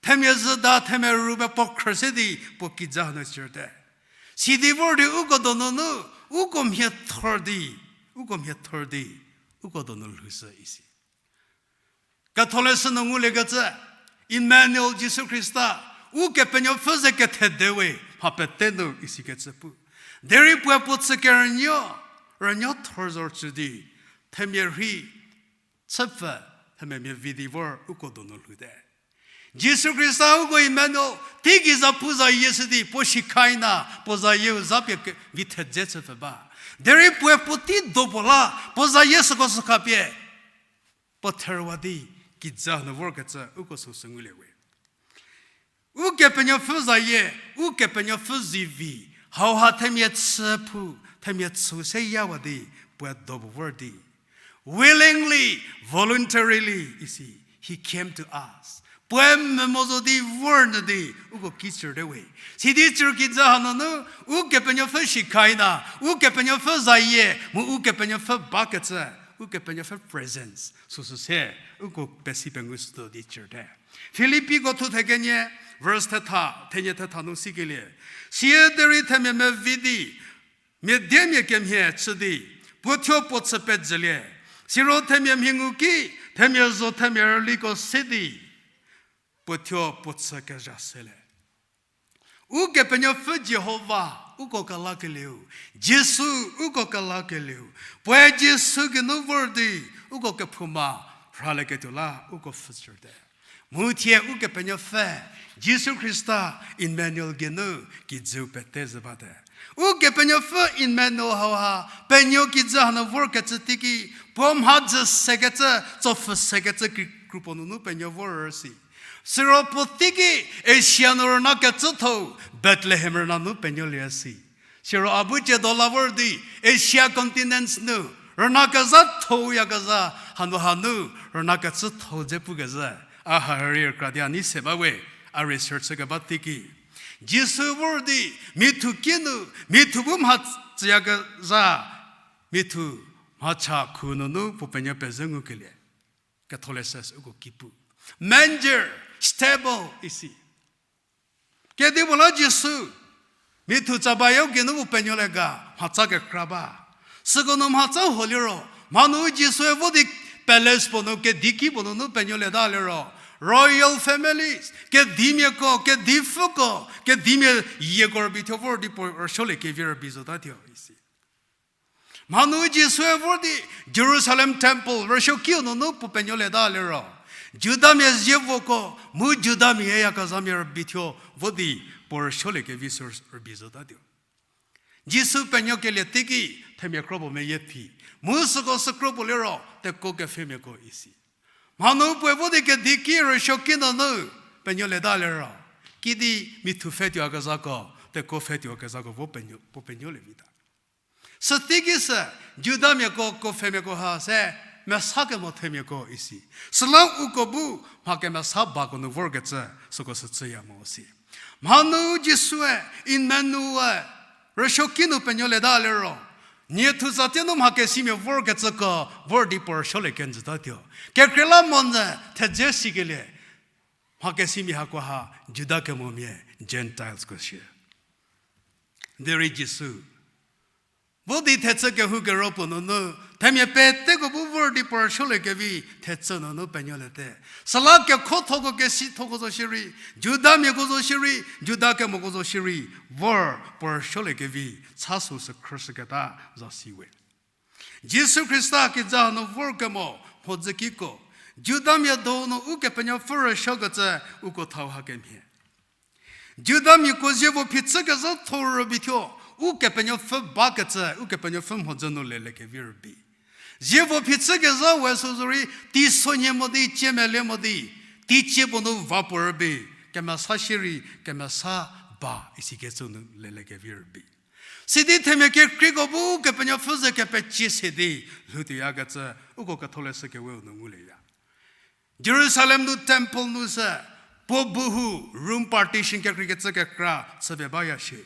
Themia zhü da themia rüpie puo khrü se di puo kijü hanu sirte. Sidi vor di uko donunu, uko mhie thor di, uko mhie thor di, uko donu lhoushü isi. Ketholeshü nu nguliekecü, Emmanuel Jisu Khrista, Ukepenuopfü ze kethede we, mha pete nu isikecü pu. Derei puoe puo chü kerünuo, rünuo thor zor chü di, themia rhei, chüpfü, themia mia vi di vor uko donu lhoute. Jisu Khrista uko Emmanuel, teigei za pu zayie shü di, puo Shekinah, puo zayieu za pie ke-, vi thedze chüpfü ba. Derei puoe puotei do puo la, puo zayie süko sükha pie puo therüwa di, kijü nu vorkecü uko süsü ngulie we. Ukepenuopfü zayie, Ukepenuopfü zivi, hauha themia chü phu, themia chü se yawa di, puoe do puo vor di. Willingly, voluntarily, isi, he came to us. Puoe memo zo di vor nyü di, uko ki chürte we. Sidi chür kijü hanunu, Ukepenuopfü Shekinah, Ukepenuopfü zayie, mu Ukepenuopfü bakecü, Ukepenuopfü presence, süsü se, uko pesi pengu sütuo di chürte. Filippiko thu thekenie, verse thetha, thenie thetha nu sikelie. Siederei themia mevi di, mia diemia kemhie chü di, puo thuo puo chü pejülie. Siro themia mhi ngu ki, themia zo themia rüliko se di, puo thuo puo chü kezha selie. Ukepenuopfü Jihova, uko kelakelieu, Jisu, uko kelakelieu, puoe Jisu geinu vor di, uko kephouma, rhalieketuo la, uko pfhüchürte. Mu thie Ukepenuopfü, Jisu Khrista, Emmanuel geinu, kijüu pete zü bate. Ukepenuopfü Emmanuel hauha, penuo kijü hanu vorkecü teiki, puo mhadzü sekecü, tsopfhü sekecü kri-, krupuo nunu penuo vor rüsi. Siro puo teiki, Asia nu rüna kecüthou, Bethlehem rüna nu penuolie si. Siro a bu ciedo la vor di, Asia continents nu, rüna kezha thouyakezha, hanu hanu, rüna kecüthou dze pukezhü. A ha rei rükra di a nei se ba we, a research keba teiki. Jisu vor di, mithu kinu, mithu bu mha tsüyakezha, mithu mhacha khu nunu puo penuo pezhü ngukelie. Ketholeshü uko ki pu. Manger, stable, isi. Kedipuo la Jisu, mithu tsabayau geinu puo penuolie ga, mhatsa kekra ba. Süko nu mhatsa huo liro, mhanu Jisue vo di palace puo nu, kedi ki puo nunu penuolieta liro, royal families, kedimiako, kedipfüko, kedimia yieko rübei thuo vor di puo rüsuolie kevi rübei zotatuo isi. Mhanu Jisue vor di Jerusalem temple rüsuokiu nunu puo penuolieta liro, Judamia zievoko mu Judamia yakezhamia rübei thuo vo di puo rüsuolie kevi sü rübei zotatuo. Jisu penuokelie teiki themia kro puo meyie phi. Mu süko sükro puo liro tekuo kepfhemiako isi. Mhanu puoe vo di kedi ki rüsuoki nunu penuolieta liro, kidi mithu pfhütuoyakezhako, tekuo pfhütuoyakezhako vo penuo, puo penuolie vita. Süteiki sü, Judamiako, kuo pfhemiako ha se, mesa kemo themiako isi. Süla uko bu, mha kemesa bako nu vorkecü, süko sü chüya mo si. Mhanu Jisue, Emmanuel, rüsuoki nu penuolieta liro, nie thu zatie nu mha kesimia vorkecüko, vor di puo rüsuolie kenjütatuo. Kekreilamonyü thedze sikelie, mha kesimia hakoha, Juda kemomia, Gentilesko shie. Derei Jisu vo di thechü kehou kero puo nunu, themia peteko bu vor di puo rüsuolie kevi thechü nunu penuoliete. Süla kekhothoko kesithoko zo shierei, Judamiako zo shierei, Juda kemoko zo shierei, vor puo rüsuolie kevi, chasü sü khrüshüketa zasi we. Jisu Khrista kijü nu vor kemo, mhodzü kiko, Judamia donu Ukepenuopfü rüsuokecü uko thau ha kemhie. Judamiako zievo phichükezhatho rübei thuo, Ukepenuopfü bakecü, Ukepenuopfü mhodzü nu lelekevi rübei. Zievo phichükezha we sü zorei, teisonhie mo di, cie mele mo di, teicie puo nu va puo rübei, kemesa shierei, kemesa ba isikecü nu lelekevi rübei. Sidi themia kekreiko bu Kepenuopfü ze kepecie se di lhoutuoyakecü, uko Ketholeshü Keweu nu ngulieya. Jerusalem nu temple nu sü, puo bohu room partition kekreikecü kekra chüpie baya shie.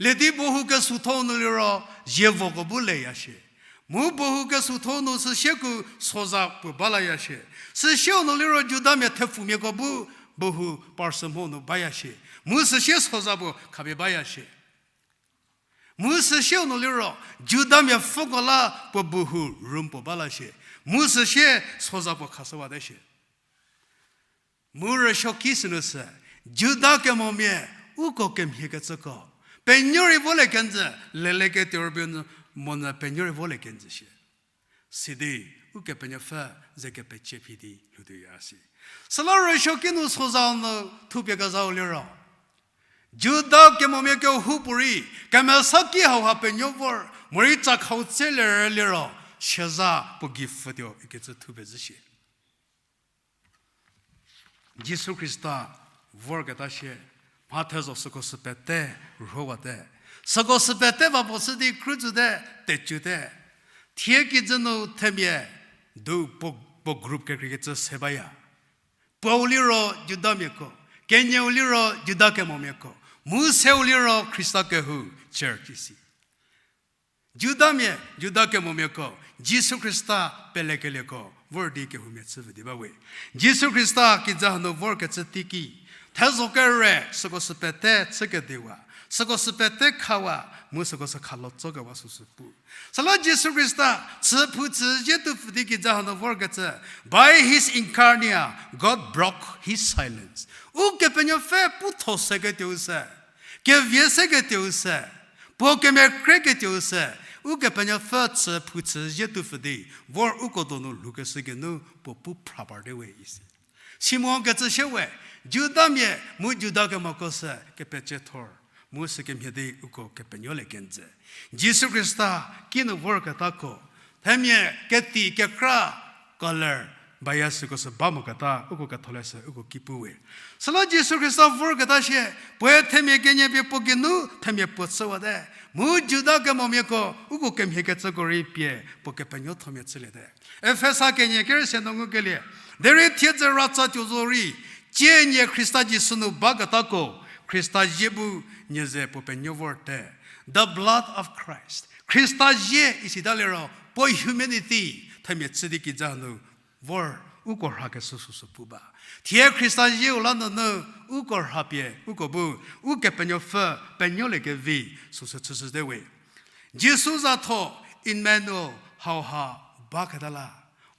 Ledi bohu kesutho nu liro zievoko bu leya shie. Mu bohu kesutho nu süsieu soza puo balaya shie. Süsieu nu liro Judamia thepfumiako bu bohu parsü mho nu baya shie. Mu süsie soza puo khapie baya shie. Mu süsieu nu liro, Judamia pfüko la puo bohu room puo bala shie. Mu süsie soza puo khashüwate shie. Mu rüsuoki sünu sü, Juda kemomia uko kemhiekecüko penuo rei volie kenjü, leleketuo rübei nu monyü penuo rei volie kenjü shie. Sidi, Ukepenuopfü ze kepecie phi di lhoutuoya si. Süla rüsuoki nu soza nu thupie kezhau liro, Juda kemomia kehoupuorei, kemesa ki hauha penuo vor, morei tsakhau tselie liro, siaza puo gei pfütuo ikecü thupie zhü shie. Jisu Khrista vorketa shie, mha thezho süko sü pete rhuowate. Süko sü pete va puo sü di krütsüte, tecüte. Thie kijü nu themia, du puo, puo group kekreikecü se baya. Puou liro Judamiako, kenieu liro Juda kemomiako, mu seu liro Khrista kehou church isi. Judamia, Juda kemomiako, Jisu Khrista pelekelieko vor di kehoumia chüpfü di bawe. Jisu Khrista kijü hanu vorkecü teiki, thezho kere süko sü pete chükediwa, süko sü pete khawa, mu süko sü khalo tsokewa süsü pu. Süla Jisu Khrista chü phu chü zhie tuo pfü di kijü hanu vorkecü, by his incarnate, God broke his silence. Ukepenuopfü putho seketuou se, kevie seketuou se, puo kemekreketuou se, Ukepenuopfü chü phu chü zhie tuo pfü di, vor uko donu lhoukeshü geinu puo pu phra parte we isi. Simo kecü shie we, Judamia mu Juda kemoko sü kepeciethor, mu sü kemhie di uko kepenuolie kenjü. Jisu Khrista kinu vorketako, themia keti kekra color baya süko sü ba moketa uko Ketholeshü uko ki pu we. Süla Jisu Khrista vorketa shie, puoe themia kenie pie puo geinu themia puo chüwate. Mu Juda kemomiako uko kemhiekecüko rei pie puo kepenuothomia chüliete. Efesa kenie kerü se nu ngukelie. Derei thiedzü ratsa tuo zorei, cie nie Khrista Jisu nu baketako, Khrista zie bu nie ze puo penuo vorte. The blood of Christ. Khrista zie isita liro, puo humanity, themia chü di kijü hanu vor uko rhakeshü süsü pu ba. Thie Khrista zieu la nunu uko rhapie uko bu, Ukepenuopfü penuoliekevi süsü chüshüte we. Jisu za tho Emmanuel hauha baketa la.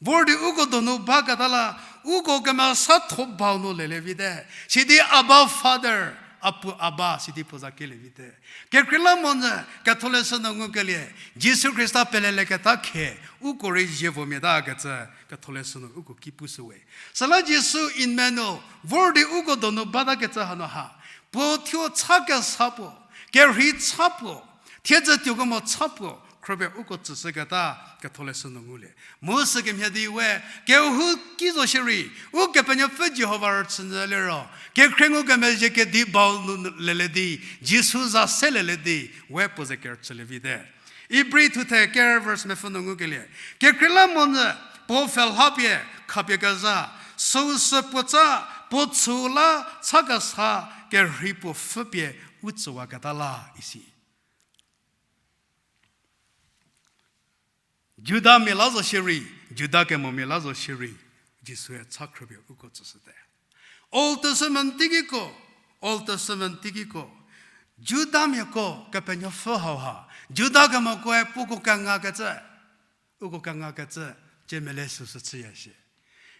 Vor di uko donu baketa la, uko kemesa tho bau nu lelievite. Sidi Abba Father, Apu Abba, sidi puo za kelievite. Kekreilamonyü Ketholeshü nu ngukelie, Jisu Khrista pelelieketa khe, uko rei zievomia ta kecü Ketholeshü nu uko ki pushü we. Süla Jisu Emmanuel, vor di uko donu bata kecü hanu ha, puo thuo cha kesa puo, kerhei cha puo, thiedzü tuokemo cha puo, khropie uko tsüshüketa Ketholeshü nu ngulie. Mu sü kemhie di we, kehou ki zo shierei, Ukepenuopfü Jihova rüchünyü liro, kekhrie ngukemezhie kedi bau nu lelie di, Jisu za se lelie di, we puo ze kerüchülievite. Ibri thuthe ker verse mepfü nu ngukelie. Kekreilamonyü puo pfhe lhapie khapie kezha, süu sü puo tsa, puo chüu la cha kesa kerhei puo pfüpie u tsüwaketa la isi. Judamia la zo shierei, Juda kemomia la zo shierei, Jisue cha khropie uko tsüshüte. Old Testament teikiko, Old Testament teikiko, Judamiako Kepenuopfü hauha, Juda kemokoe puoko kengakecü, uko kengakecü, cie mele süsü chüya shie.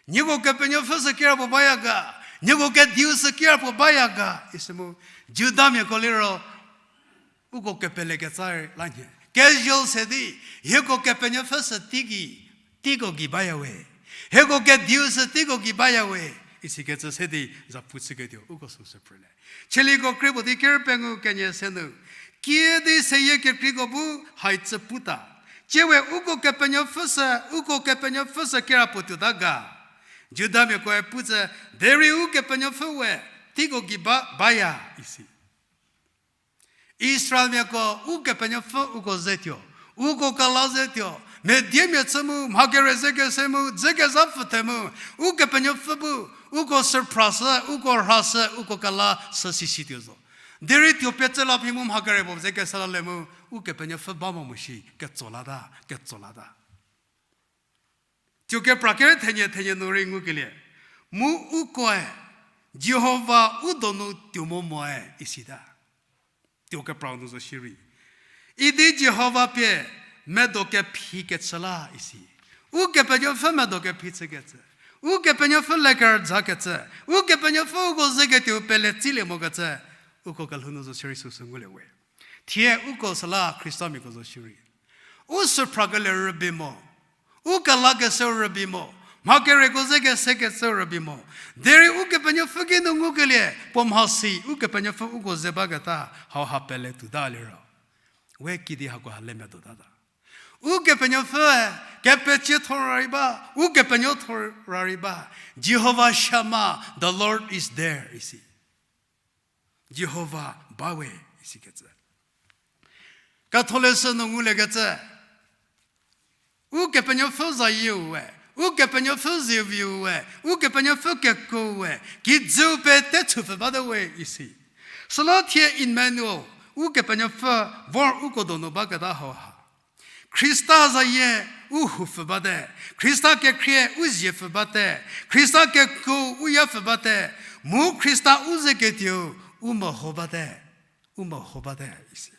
Nieko Kepenuopfü sü kira puo baya ga, nieko kediu sü kira puo baya ga, isi mu, Judamiako liro, uko kepeleketsa la nhie. Casual se di, hieko Kepenuopfü sü teiki, teiko gei baya we. Hieko kediu sü teiko gei baya we. Isikecü se di zapu chüketuo, uko süsü phrülie. Chieliko krie puo di ker pengou kenie se nu. Kiüdi seyie kekreiko bu hai tsü puta. Tsie we uko Kepenuopfü sü, uko Kepenuopfü sü kira puo tuota ga. Judamiakoe pu tsü, derei Ukepenuopfü we, teiko gei ba, baya, isi. Israelmiako Ukepenuopfü uko zetuo, uko kela zetuo, mediemia chü mu, mha kere ze kese mu, dzü kezha pfüthe mu, Ukepenuopfü bu, uko süphrashü, uko rhashü, uko kela sü sisituo zo. Derei tuo pie tsü la phi mu mha kere puo ze kesa la le mu, Ukepenuopfü ba mo mo shi, ketso lata, ketso lata. Tuo kepra kere thenie thenie nu rei ngukelie. Mu ukoe, Jihova u donu tuo mo moe, isita. Tuo kepra nu zo shierei. Idi Jihova pie medo kephi kechü la isi. Ukepenuopfü medo kephi chükecü. Ukepenuopfü leker za kecü. Ukepenuopfü uko zeketuo pele tsilie mokecü. Uko kelhou nu zo shierei süsü ngulie we. Thie uko süla Khristamiako zo shierei. U süphrakelie rübei mo. U kelakeshü rübei mo. Mha kereko ze kese keshü rübei mo. Derei Ukepenuopfü geinu ngukelie, puo mhasi Ukepenuopfü uko ze baketa, hauha pele tuota liro. We kidi hako ha le medo tata. Ukepenuopfü, kepecie thor rei ba, Ukepenuopfü thor rei ba. Jehovah Shammah, the Lord is there, isi. Jihova ba we, isikecü. Ketholeshü nu nguliekecü. Ukepenuopfü zayieu we, Ukepenuopfü ziviu we, Ukepenuopfü kekuo we, kijüu pete chüpfü bate we isi. Süla thie Emmanuel, Ukepenuopfü vor uko donu baketa hauha. Khrista zayie u houpfü bate, Khrista kekhrie u ziepfü bate, Khrista kekuo u yapfü bate, mu Khrista u zeketuo u meho bate, u meho bate isi.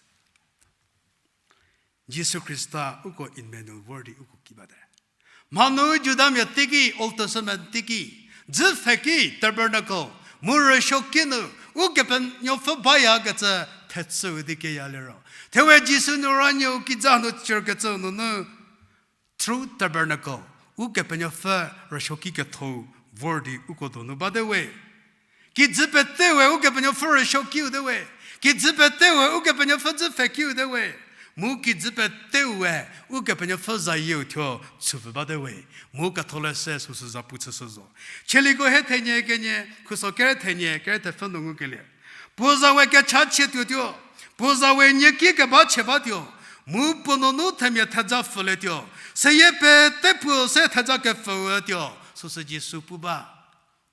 Jisu Khrista uko Emmanuel vor di uko ki bate. Mhanu Judamia teiki, Old Testament teiki, dzü pfheki tabernacle, mu rüsuoki nu, Ukepenuopfü bayakecü thechüu di keya liro. Thewe Jisu nu ranyü kijü nu chürkecü nunu, through tabernacle, Ukepenuopfü rüsuoki ketho vor di uko donu bate we. Kijü pete we Ukepenuopfü rüsuokiu te we. Kijü pete we Ukepenuopfü dzü pfhekiu te we. Mu kijü pete we Ukepenuopfü zayieu thuo chüpfü bate we. Mu ketholeshü süsü zapu chüshü zo. Chieliko he thenie kenie, khuso kere thenie, kere thepfü nu ngukelie. Puo za we kechachie tuotuo. Puo za we nieki keba chie batuo. Mu puo nunu themia theja pfülietuo. Seyie pete puo se theja kepfüu tuo. Süsü Jisu pu ba.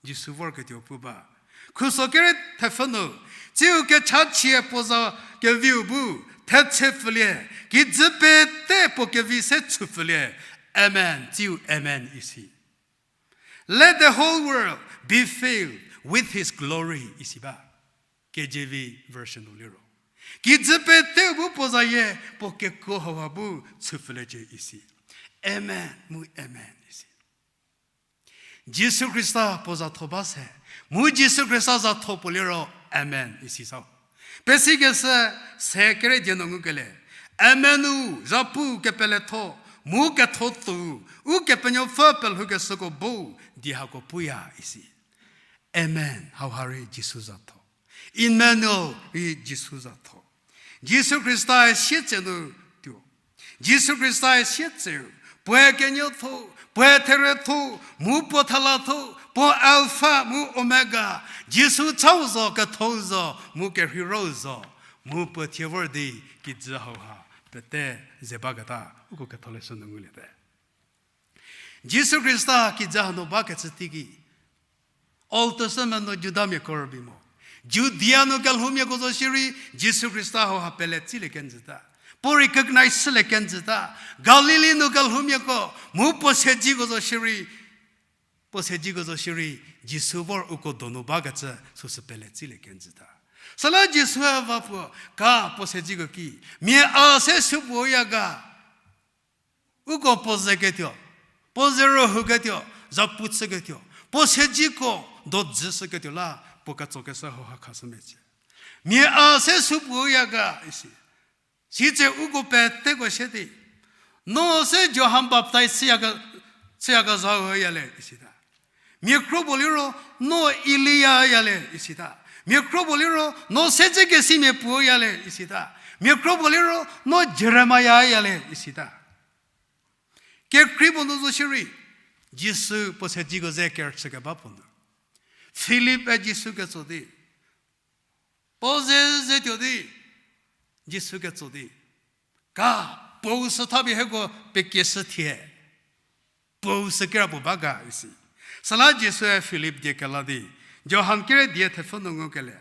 Jisu vorketuo pu ba. Khuso kere thepfü nu, tsiu kechachie puo za keviu bu, thetse pfülie, kijü pete puo kevi se chüpfülie, Amen, tsiu Amen isi. Let the whole world be filled with his glory isi ba. K J V version nu liro. Kijü peteu bu puo zayie, puo kekuo hauha bu chüpfüliecie isi. Amen, mu Amen isi. Jisu Khrista puo zatho ba se, mu Jisu Khrista zatho puo liro, Amen isi sa. Pesikeshü se kere die nu ngukelie. Amen-u, zhapu kepeletho, mu ketho tuo, Ukepenuopfü pelhoukeshüko bo, di hako puya isi. Amen, hauha rei Jisu zatho. Emmanuel rei Jisu zatho. Jisu Khrista-e sietsenu tuo. Jisu Khrista-e sietseu, puoe kenuotho, puoe theretho, mu puo thelatho, puo Alpha mu Omega, Jisu chau zo, kethou zo, mu kerheirou zo, mu puo thie vor di kijü hauha pete ze baketa uko ketholeshü nu nguliete. Jisu Khrista kijü hanu bakecü teiki, Old Testament nu Judamiako rübei mo. Judia nu kelhoumiako zo shierei Jisu Khrista hauha pele tsilie kenjüta. Puo recognize chülie kenjüta. Galili nu kelhoumiako mu puo sedziko zo shierei, puo sedziko zo shierei Jisu vor uko donu bakecü süsü pele tsilie kenjüta. Süla Jisue va puo ka puo sedziko ki, mia a se supuoya ga. Uko puo zeketuo, puo ze rühouketuo, zhapu chüketuo, puo sedziko dojüshüketuo la puo ketsokeshü hauha khashü mecie. Mia a se supuoya ga isi. Sitse uko peteko sie di, no se Johan Baptize chüya ke-, chüyakezhau ya le isita. Mia kro puo liro, no Elia ya le isita. Mia kro puo liro, no sedzikesimia puo ya le isita. Mia kro puo liro, no Jeremia ya le, isita. Kekrei puo nu zo shierei, Jisu puo se diko ze kerüchü keba puo nu. Philip-e Jisu ketso di. Puo ze ze tuo di, Jisu ketso di. Ka, puo sü thapie hieko pekieshü thie. Puo sü kira puo ba ga isi. Süla Jisue Philip die kela di, Johan kere die thepfü nu ngukelie.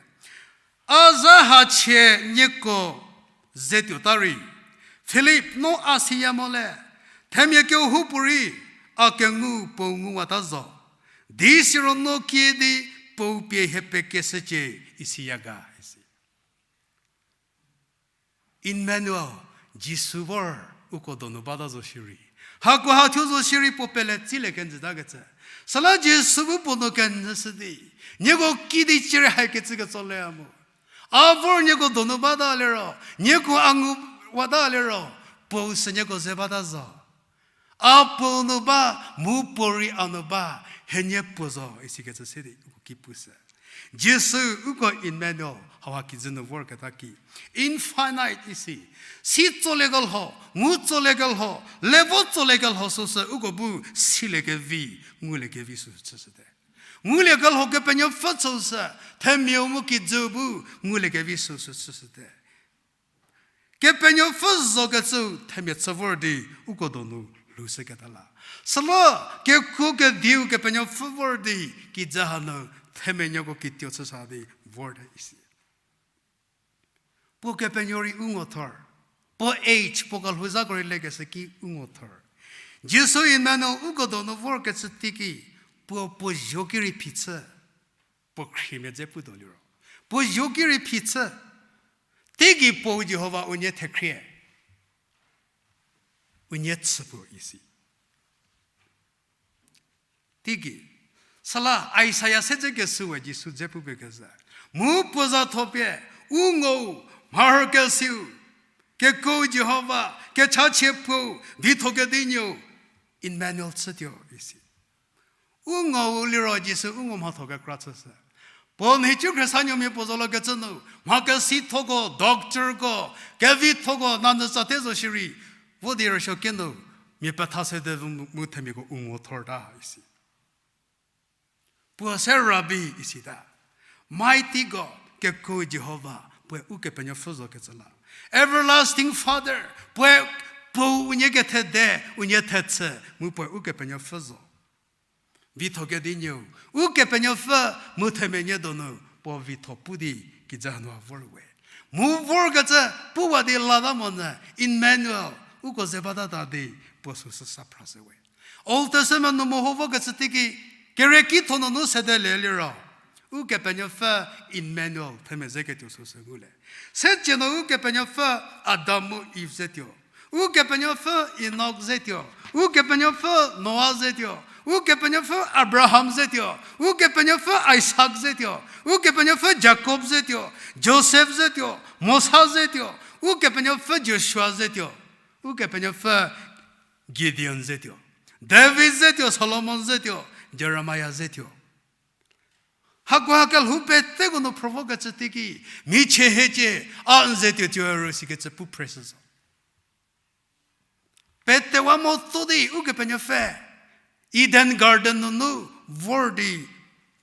A za hachie nieko ze tuota rei, Philip, no a siya mo le, themia kehoupuorei a kengu puo nguwata zo. Di siro no kiüdi puo pie hie pekieshücie, isiya ga isi. Emmanuel, Jisu vor uko donu bata zo shierei. Hakoha thuo zo shierei puo pele tsilie kenjüta kecü. Süla Jisu bu puo nu kenjüshü di, nieko kiüdi cierei haikecü ketso leya mo. A vor nieko donu bata liro, nieko a nguwata liro, puo sü nieko ze bata zo. A puo nu ba, mu puorei a nu ba, hienie puo zo, isikecü se di uko ki pushü. Jisu uko Emmanuel, hauha kijü nu vorketa ki. Infinite isi. Si tsoliekelho, ngu tsoliekelho, level tsoliekelho süsü uko bu siliekevi, nguliekevi süsü chüshüte. Nguliekelho Kepenuopfü chüsü, themiau mu kijü bu nguliekevi süsü chüshüte. Kepenuopfü zokecü themia chü vor di uko donu lhoushüketa la. Süla kekuo kediu Kepenuopfü vor di kijü hanu themia nuoko kituo chüsa di vorte isi. Puo kepenuo rei u ngo thor. Puo age, puo kelhouzhako rei lekeshü ki u ngo thor. Jisu Emmanuel uko donu vorkecü teiki, puo puo zho ki rei phichü. Puo khriemia dze putuo liro, puo zho ki rei phichü. Teigei puou Jihova unie thekhrie, unie chü puo isi. Teigei, süla Isaia se dze keshü we Jisu dze pupie kezhü. Mu puo za thopie, u ngou, mharhü kesiu, kekuou Jihova, kechachie puou, vitho kedinuou, Emmanuel chütuo isi. U ngou liro Jisu u ngo mhatho kekra chüshü. Puo nhicu khriesanuomia puo zolokecü nu, mha kesithoko, doctorko, kevithoko, nanyü tsate zo shierei, vo di rüsuo kinu, mia petha sede mu themiako u ngo thorta isi. Puo se Rabi isita. Mighty God, kekuou Jihova, puoe Ukepenuopfü zokecü la. Everlasting Father, puoe puou unie kethede, unie thechü, mu puoe Ukepenuopfü zo. Vitho kedinuou, Ukepenuopfü mu themia nie donu, puo vitho pu di kijü hanu a vor we. Mu vorkecü puwa di lata monyü, Emmanuel, uko ze batata di, puo süsü sa phrashü we. Old Testament nu meho vokecü teiki, kerieki thonunu sedelie liro, Ukepenuopfü Emmanuel themia ze ketuo süsü ngulie. Secie nu Ukepenuopfü Adam mu Eve zetuo. Ukepenuopfü Enok zetuo. Ukepenuopfü Noa zetuo. Ukepenuopfü Abraham zetuo. Ukepenuopfü Isak zetuo. Ukepenuopfü Jakob zetuo. Josef zetuo. Mosa zetuo. Ukepenuopfü Joshua zetuo. Ukepenuopfü Gideon zetuo. David zetuo, Solomon zetuo, Jeremia zetuo. Hakoha kelhou peteko nu phrü vokecü teiki, michie hiecie, a n zetuo tuo ero sikecü pu phreshü zo. Petewa mo tso di Ukepenuopfü, Eden Garden nunu vor di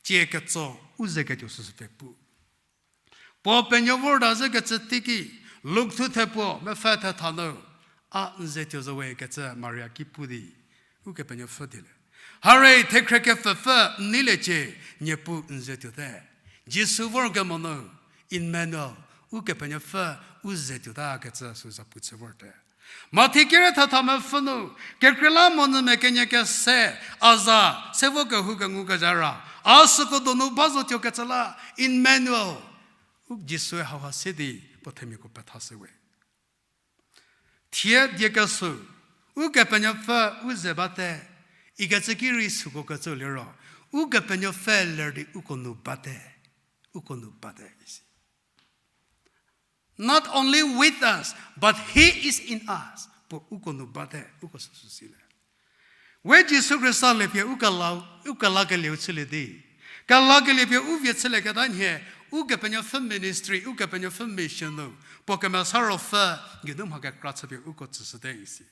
cie ketso u ze ketuo süsü pfhe pu. Puo penuo vorta zhükecü teiki, Luk thu thepuo mepfü thetha nu, a n zetuo zo we kecü Maria ki pu di, Ukepenuopfü diele. Harei thekhrie kepfhepfü n neiliecie, Niepuu n zetuote. Jisu vorkemo nu, Emmanuel, Ukepenuopfü u zetuota kecü sü zapu chü vorte. Mathi kere thatha mepfü nu, kekreilamonyü mia kenie kese, a za, se vo kehou kengukezha ra, a süko donu ba zotuo kecü la, Emmanuel, u Jisue hauha se di puo themiako pethashü we. Thie die kesü, Ukepenuopfü u ze bate, ikecü ki rei süko kecü liro, Ukepenuopfü ler di uko nu bate, uko nu bate isi. Not only with us, but He is in us. Puo uko nu bate, uko süsü silie. We Jisu Khrista liepie u kela, u kelakelieu chülie di. Kelakelie pie u vie chülieketa nhie, Ukepenuopfü ministry, Ukepenuopfü mission nu, puo Kemesa Ruopfü geinu mha kekra chüpie uko tsüshüte isi.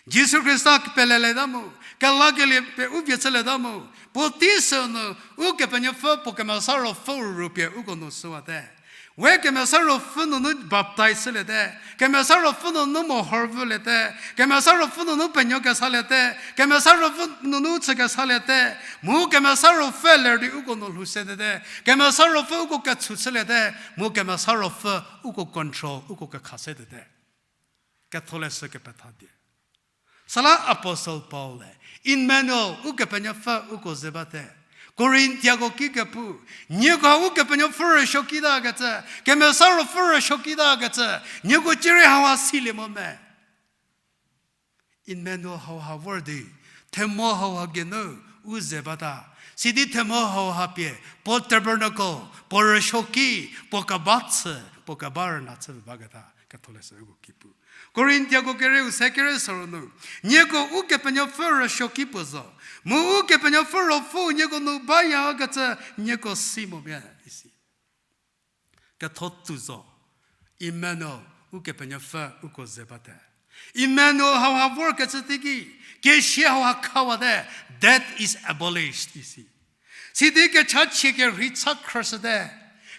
Jisu Khrista peleleta mu, kelakelie pie u vie chülieta mu, puotei sünu, Ukepenuopfü puo Kemesa Ruopfü rüpie uko nu shüwate. We Kemesa Ruopfü nunu baptize chüliete, Kemesa Ruopfü nunu mohor vüliete, Kemesa Ruopfü nunu penuo kesaliete, Kemesa Ruopfü nunu chü kesaliete, mu Kemesa Ruopfü ler di uko nu lhou setete, Kemesa Ruopfü uko ketshu chüliete, mu Kemesa Ruopfü uko control, uko kekha setete. Ketholeshü kepetha die. Süla Apostle Paul-e, Emmanuel, Ukepenuopfü uko ze bate. Korintiako ki kepu, nieko Ukepenuopfü rüsuoki ta kecü, Kemesa Ruopfü rüsuoki ta kecü, nieko cierei hauha silie mo me. Emmanuel hauha vor di, themo hauha geinu u ze bata. Sidi themo hauha pie, puo tabernacle, puo rüsuoki, puo keba chü, puo keba rüna chü baketa, Ketholeshü uko ki pu. Korintiako kerieu se kere sorou nu, nieko Ukepenuopfü rüsuoki puo zo, mu Ukepenuopfü Ruopfü nieko nu bayakecü nieko si mo me isi. Ketho tuo zo, Emmanuel, Ukepenuopfü uko ze bate. Emmanuel hauha vorkecü teiki, kesia hauha khawate, death is abolished isi. Sidi kechachie kerhei cha khrüshüte,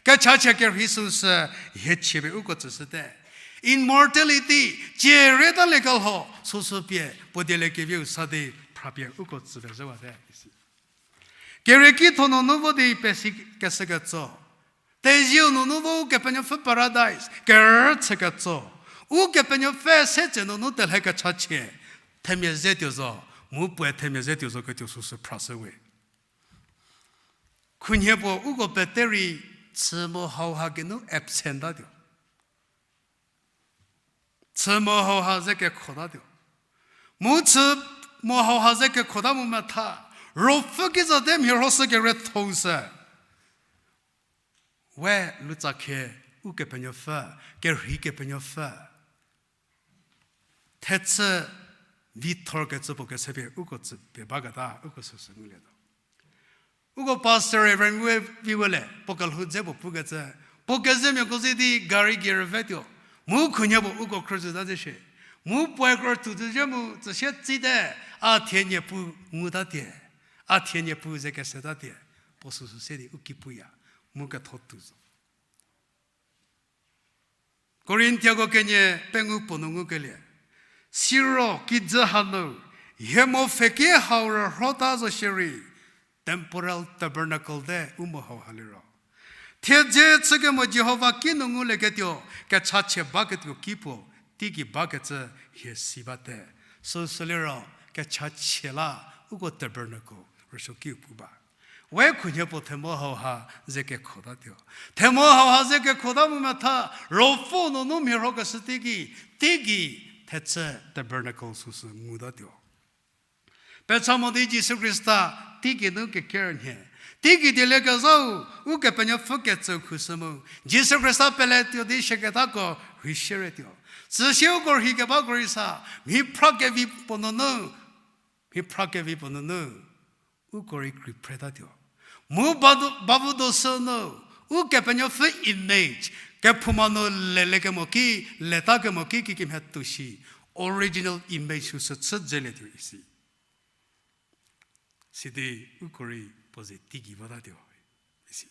kechachie kerhei süsü hie chiepie uko tsüshüte. Immortality, cierei talie kelho süsü pie puo dieliekeviu sa di phrapie uko tsüpezhüwate isi. Kerieki tho nunu vo di pesi kesü ketso. Tezieu nunu vo Ukepenuopfü paradise kerüchü ketso. Ukepenuopfü se tse nunu telhe kechachie themia ze tuo zo, mu puoe themia ze tuo zo ketuo süsü phrashüwe. Khunhie puo uko pete rei chü mo hauha geinu absent tatuo. Chü mo hauha ze kekhotatuo. Mu chü mo hauha ze kekhota mu metha, ruopfü ki zote mhie rhoshü kere thou sü. We lutsakhie Ukepenuopfü, kerhei Kepenuopfü. Thechü vithor kecü puo kese pie uko tsü pie baketa uko süsü ngulietuo. Uko pastor Reverend we viwele, puo kelhou dze puo pukecü, puo kezemiako ze di gari gei rüvetuo. Mu khunhie puo uko khrüzhü ta ze shie. Mu puoe kro tuo zhü mu tsüsie tsite, a thie niepu nguta tie. A thie niepu ze keseta tie. Puo süsü se di u ki puya. Mu ketho tuo zo. Korintiako kenie pengou puo nu ngukelie. Siro kijü hanu, hie mo pfheki hau rürhota zo shierei, temporal tabernacle te u mo hauha liro. Thiedze chükemo Jihova kinu ngulieketuo, kechachie baketuo ki puo, teigei bakecü hie si bate. Süsü liro, kechachie la, uko tabernacle, rüsuokiu pu ba. We khunhie puo themo hauha ze kekhotatuo. Themo hauha ze kekhota mu metha, ruopfü nunu mhie rhokeshü teigei, teigei thechü tabernacle süsü ngutatuo. Pecha mo di Jisu Khrista teigei nu keker nhie. Teigei dieliekezhau, Ukepenuopfü ketsü khushü mu. Jisu Khrista peletuo di siaketako rhei shierietuo. Süsie uko rhei kebako rei sa, mhi phra kevi puo nunu, mhi phra kevi puo nunu, uko rei krei phretatuo. Mu badu-, bavudo sünu, Ukepenuopfü image, kephouma nu lelekemo ki, letakemo ki, kikemhie tuo shi, original image süsü chü zelietuo isi. Sidi uko rei puo ze teigei votatuo isi.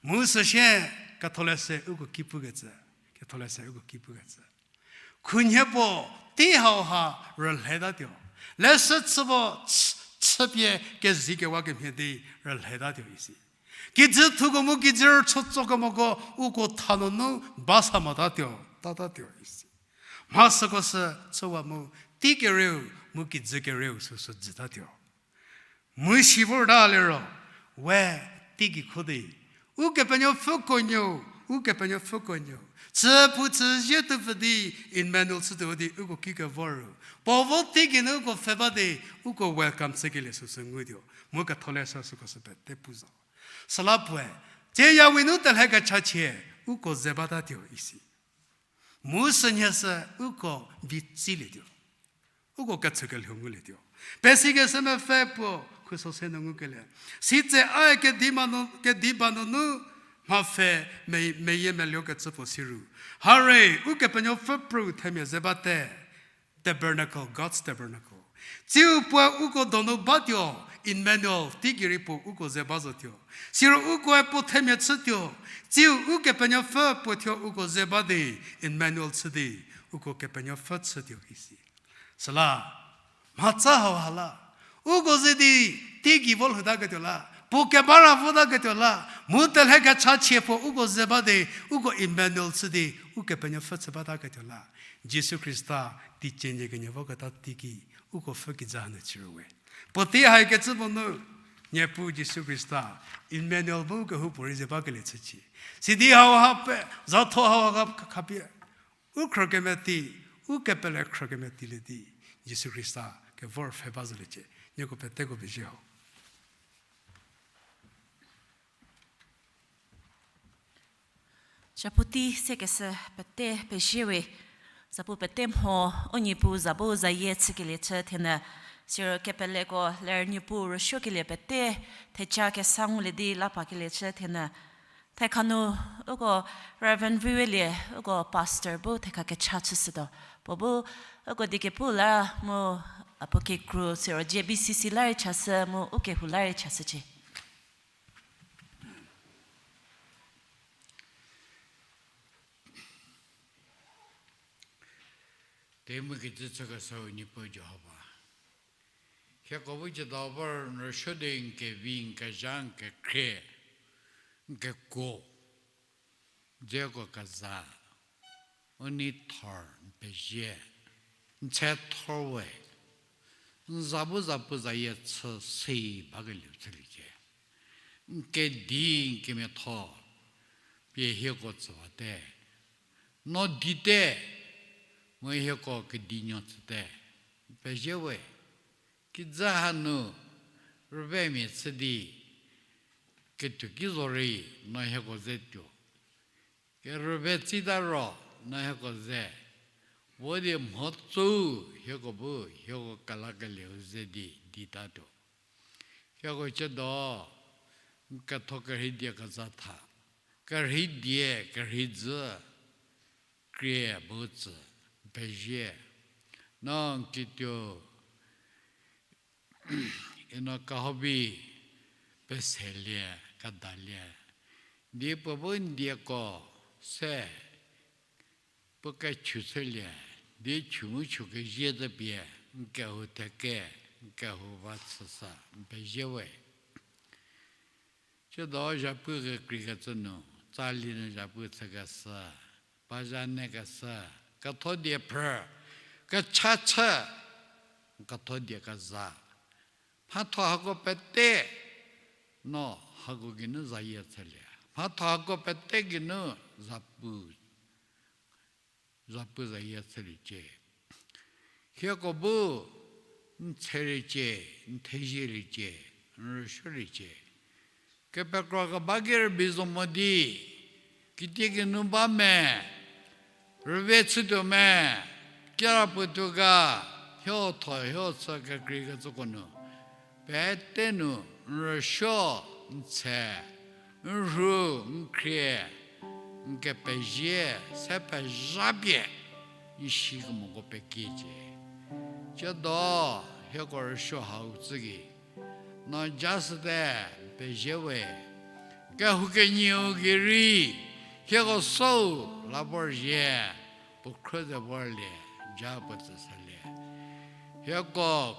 Mu süsie ketholeshü uko ki pukecü, ketholeshü uko ki pukecü. Khunhie puo tei hauha rülhetatuo. Leshü chü puo ch-, chüpie kezikewa kemhie di rülhetatuo isi. Kijü thuko mu kijü rüchütsokemoko uko tha nunu ba sa motatuo, tatatuo isi. Mha süko sü chüwa mu tei kerieu mu kijü kerieu süsü jütatuo. Mu si vorta liro, we teigei kho di, Ukepenuopfüko nuo, Ukepenuopfüko nuo. Chü pu chü zie tupfü di, Emmanuel chütuo di uko ki kevor ru. Puo vo teigei nu uko pfhe ba di, uko welcome chükelie süsü ngutuo. Mu ketholeshü süko sü pete pu zo. Süla puoe, tsie yawi nu telhe kechachie, uko ze batatuo isi. Mu sünhie sü uko vi tsilietuo. Uko kechükelhou ngulietuo. Pesikeshü mepfü puo khuso se nu ngukelie. Sitse a kediba nu, kediba nunu mhapfhe, me-, meyiemeluo kecü puo siru. Hare, Ukepenuopfü prü themia ze bate. Tabernacle, God's tabernacle. Tsiu puoe uko donu batuo, Emmanuel, teigei rei puo uko ze ba zotuo. Siro ukoe puo themia chütuo, tsiu Ukepenuopfü puo thuo uko ze ba di, Emmanuel chü di, uko Kepenuopfü chütuo isi. Süla, mhatsa hauha la, uko ze di, teigei vo lhütaketuo la, puo kebara votaketuo la, mu telhe kechachie puo uko ze ba di, uko Emmanuel chü di, Ukepenuopfü chü bataketuo la. Jisu Khrista teicie nie kenie voketa teiki, uko pfhü kijü hanu chüru we. Puotei haikecü puo nu, Niepuu Jisu Khrista, Emmanuel bu kehoupuorei ze bakelie chücie. Sidi hauha pe, zatho hauha khapie, u khrü kemeti, u kepele khrü kemetilie di, Jisu Khrista kevor pfhe ba zoliecie. Nieko peteko pezie ho. Zapu tei sekeshü pete pezie we, zapu pete mho, u Niepuu za bu zayie chükelie chü thenyü, siro kepeleko ler Niepuu rüsuokelie pete, theja kesa ngulie di la pakelie chü thenyü. Thekha nu, uko Reverend Viwelie, uko pastor bu thekha kecha chüshütuo. Puo bu, uko die kepu la mu, puo kekru siro J B C C la rei chashü mu u kehou la rei chashücie. Tei mu kecü chükeshüu Niepuu Jihova. Hieko bu cüdo vor n rüsuo di n kevi, n kezha, n kekhrie, n kekuo, dzeko keza, u nei thor n pezie, n tse thor we, n za bu zapu zayie chü si bakelieu chüliecie. N kedi n kemiatho pie hieko tsüwate. No dite, mu hieko kedinuo tsüte. N pezie we, kijü hanu rüvemia chü di, ketuo ki zorei no hieko ze tuo. Kerüve tsita ro no hieko ze, vo di mhotsou hieko bu hieko kelakelieu ze di ditatuo. Hieko cüdo, n ketho kerhei die keza tha, kerhei die kerhei dzü, krie bu tsü, n pezie. No n kituo, ino kehobi peselie, kedalie, di puo bu n dieko se, puo kechü chülie, di chü mu chü kezie zü pie, n kehou theke, n kehou va chüsa, n pezie we. Cüdo zhapu kekreikecü nu, tsali nu zhapu chükeshü, bazha nekeshü, ketho die phrü, kecha chü, ketho die keza. Mhatho hako pete, no hako geinu zayie chülie. Mhatho hako pete geinu zapu, zapu zayie chüliecie. Hieko bu n tsheliecie, n thezieliecie, n rüsuoliecie. Kepekro keba ki rübei zo mo di, kitiekinu ba me, rüve chütuo me, kira puotuo ga, hiotho hiosü kekreikecüko nu, pete nu n rüsuo, n tshe, n rhu, n khrie, n kepezie, se pezha pie, n si kemoko pekiecie. Cüdo, hieko rüsuo hau tsü gei, no ja shüte, n pezie we. Kehou kenieu gei rei, hieko sou la vorzhie, puo khrü ze vorlie, ja puo tsüshülie. Hieko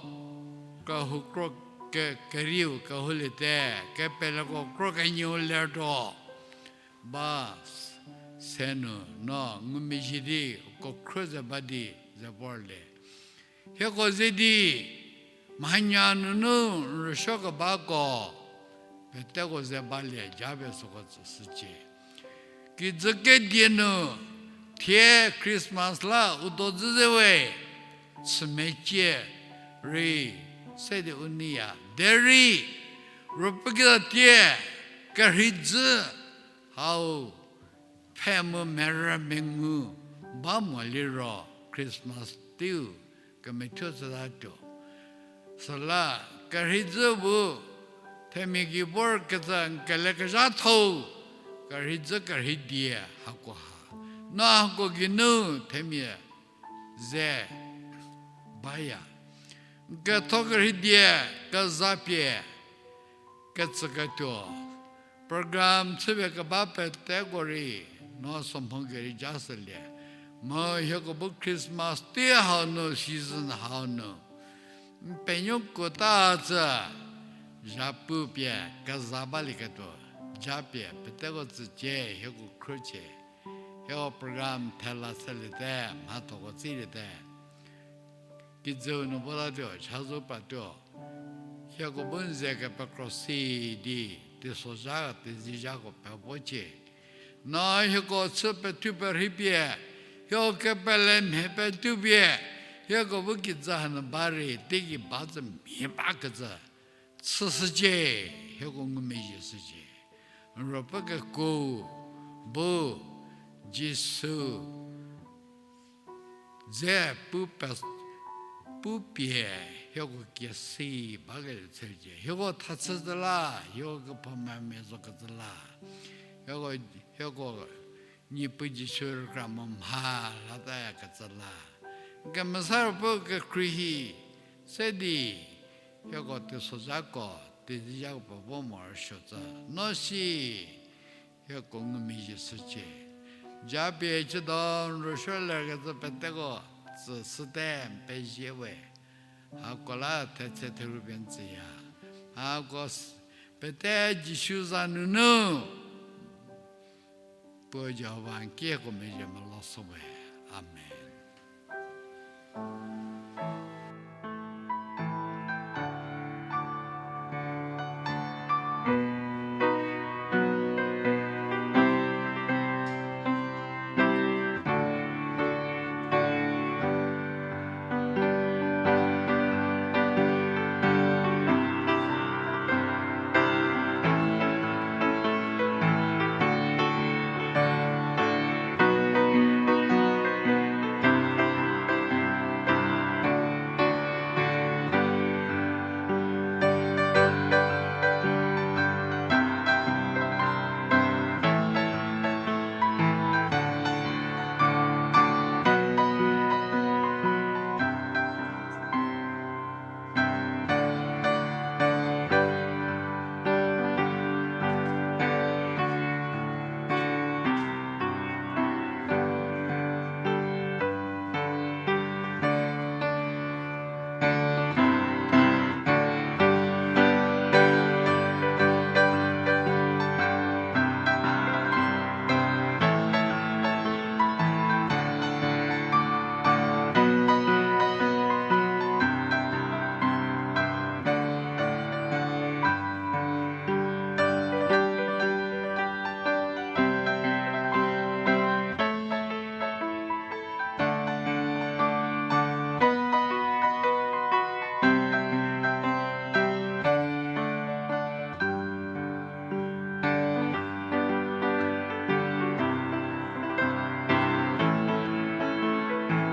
kehou kro ke-, kerieu kehouliete, kepeleko kro kenieu lertuo. Ba s-, se nu no ngumezhie di, uko khrü ze ba di, ze vorlie. Hieko ze di, mhanya nunu n rüsuokebako, peteko ze balie ja pie süko tsüshücie. Kijü kedie nu, thie Christmas la u do dzü ze we, chümecie rei, se di u neiya, derei, ruopfü keza tie, kerhei dzü, hau, pfhe mu merü mengu ba mo liro Christmas teiu kemethuo chütatuo. Süla kerhei dzü bu themia gei vorkecü n kelekezhatho-u kerhei dzü kerhei die hako ha. No hako geinu themia ze baya. Ketho kerhei die, kezapie, ketsüketuo. Program chüpie keba peteko rei, no sümhon kerei ja shülie. Mu hieko bu Christmas tei hau nu, season hau nu. N penuo kuota tsü, zhapu pie keza balieketuo, japie peteko tsücie, hieko khrucie. Hieko program thela shüliete, mhathoko tsiliete. Kijüu nu botatuo, chazou patuo. Hieko bu n ze kepekro si di, teisozha, teizizhako pevocie. No hieko chü pethu perheipie, hieko kepele mhie petupie, hieko bu kijü hanu ba rei, teigei ba tsü mhie bakecü chüshücie, hieko ngumezhie shücie. N ruopfü kekuo bu Jisu dze pu pe, pu pie hieko kiesi bakelie chücie. Hieko thachü zü la, hieko kephoumamia zokecü la. Hieko, hieko Niepuu Jisu rükra mo mha latayakecü la. Kemesa Ruopfü kekhruohi se di, hieko teisozhako, teizizhako pevo morosuo tsü. No si, hieko ngumezhie shücie. Japie chüdo n rüsuolerkecü peteko tsüshüte n pezie we. Hako la thetse theru pie n tsüya. Hako s-, pete Jisu za nunu. Puo Jihova n kieko mezhie melo shü we. Amen.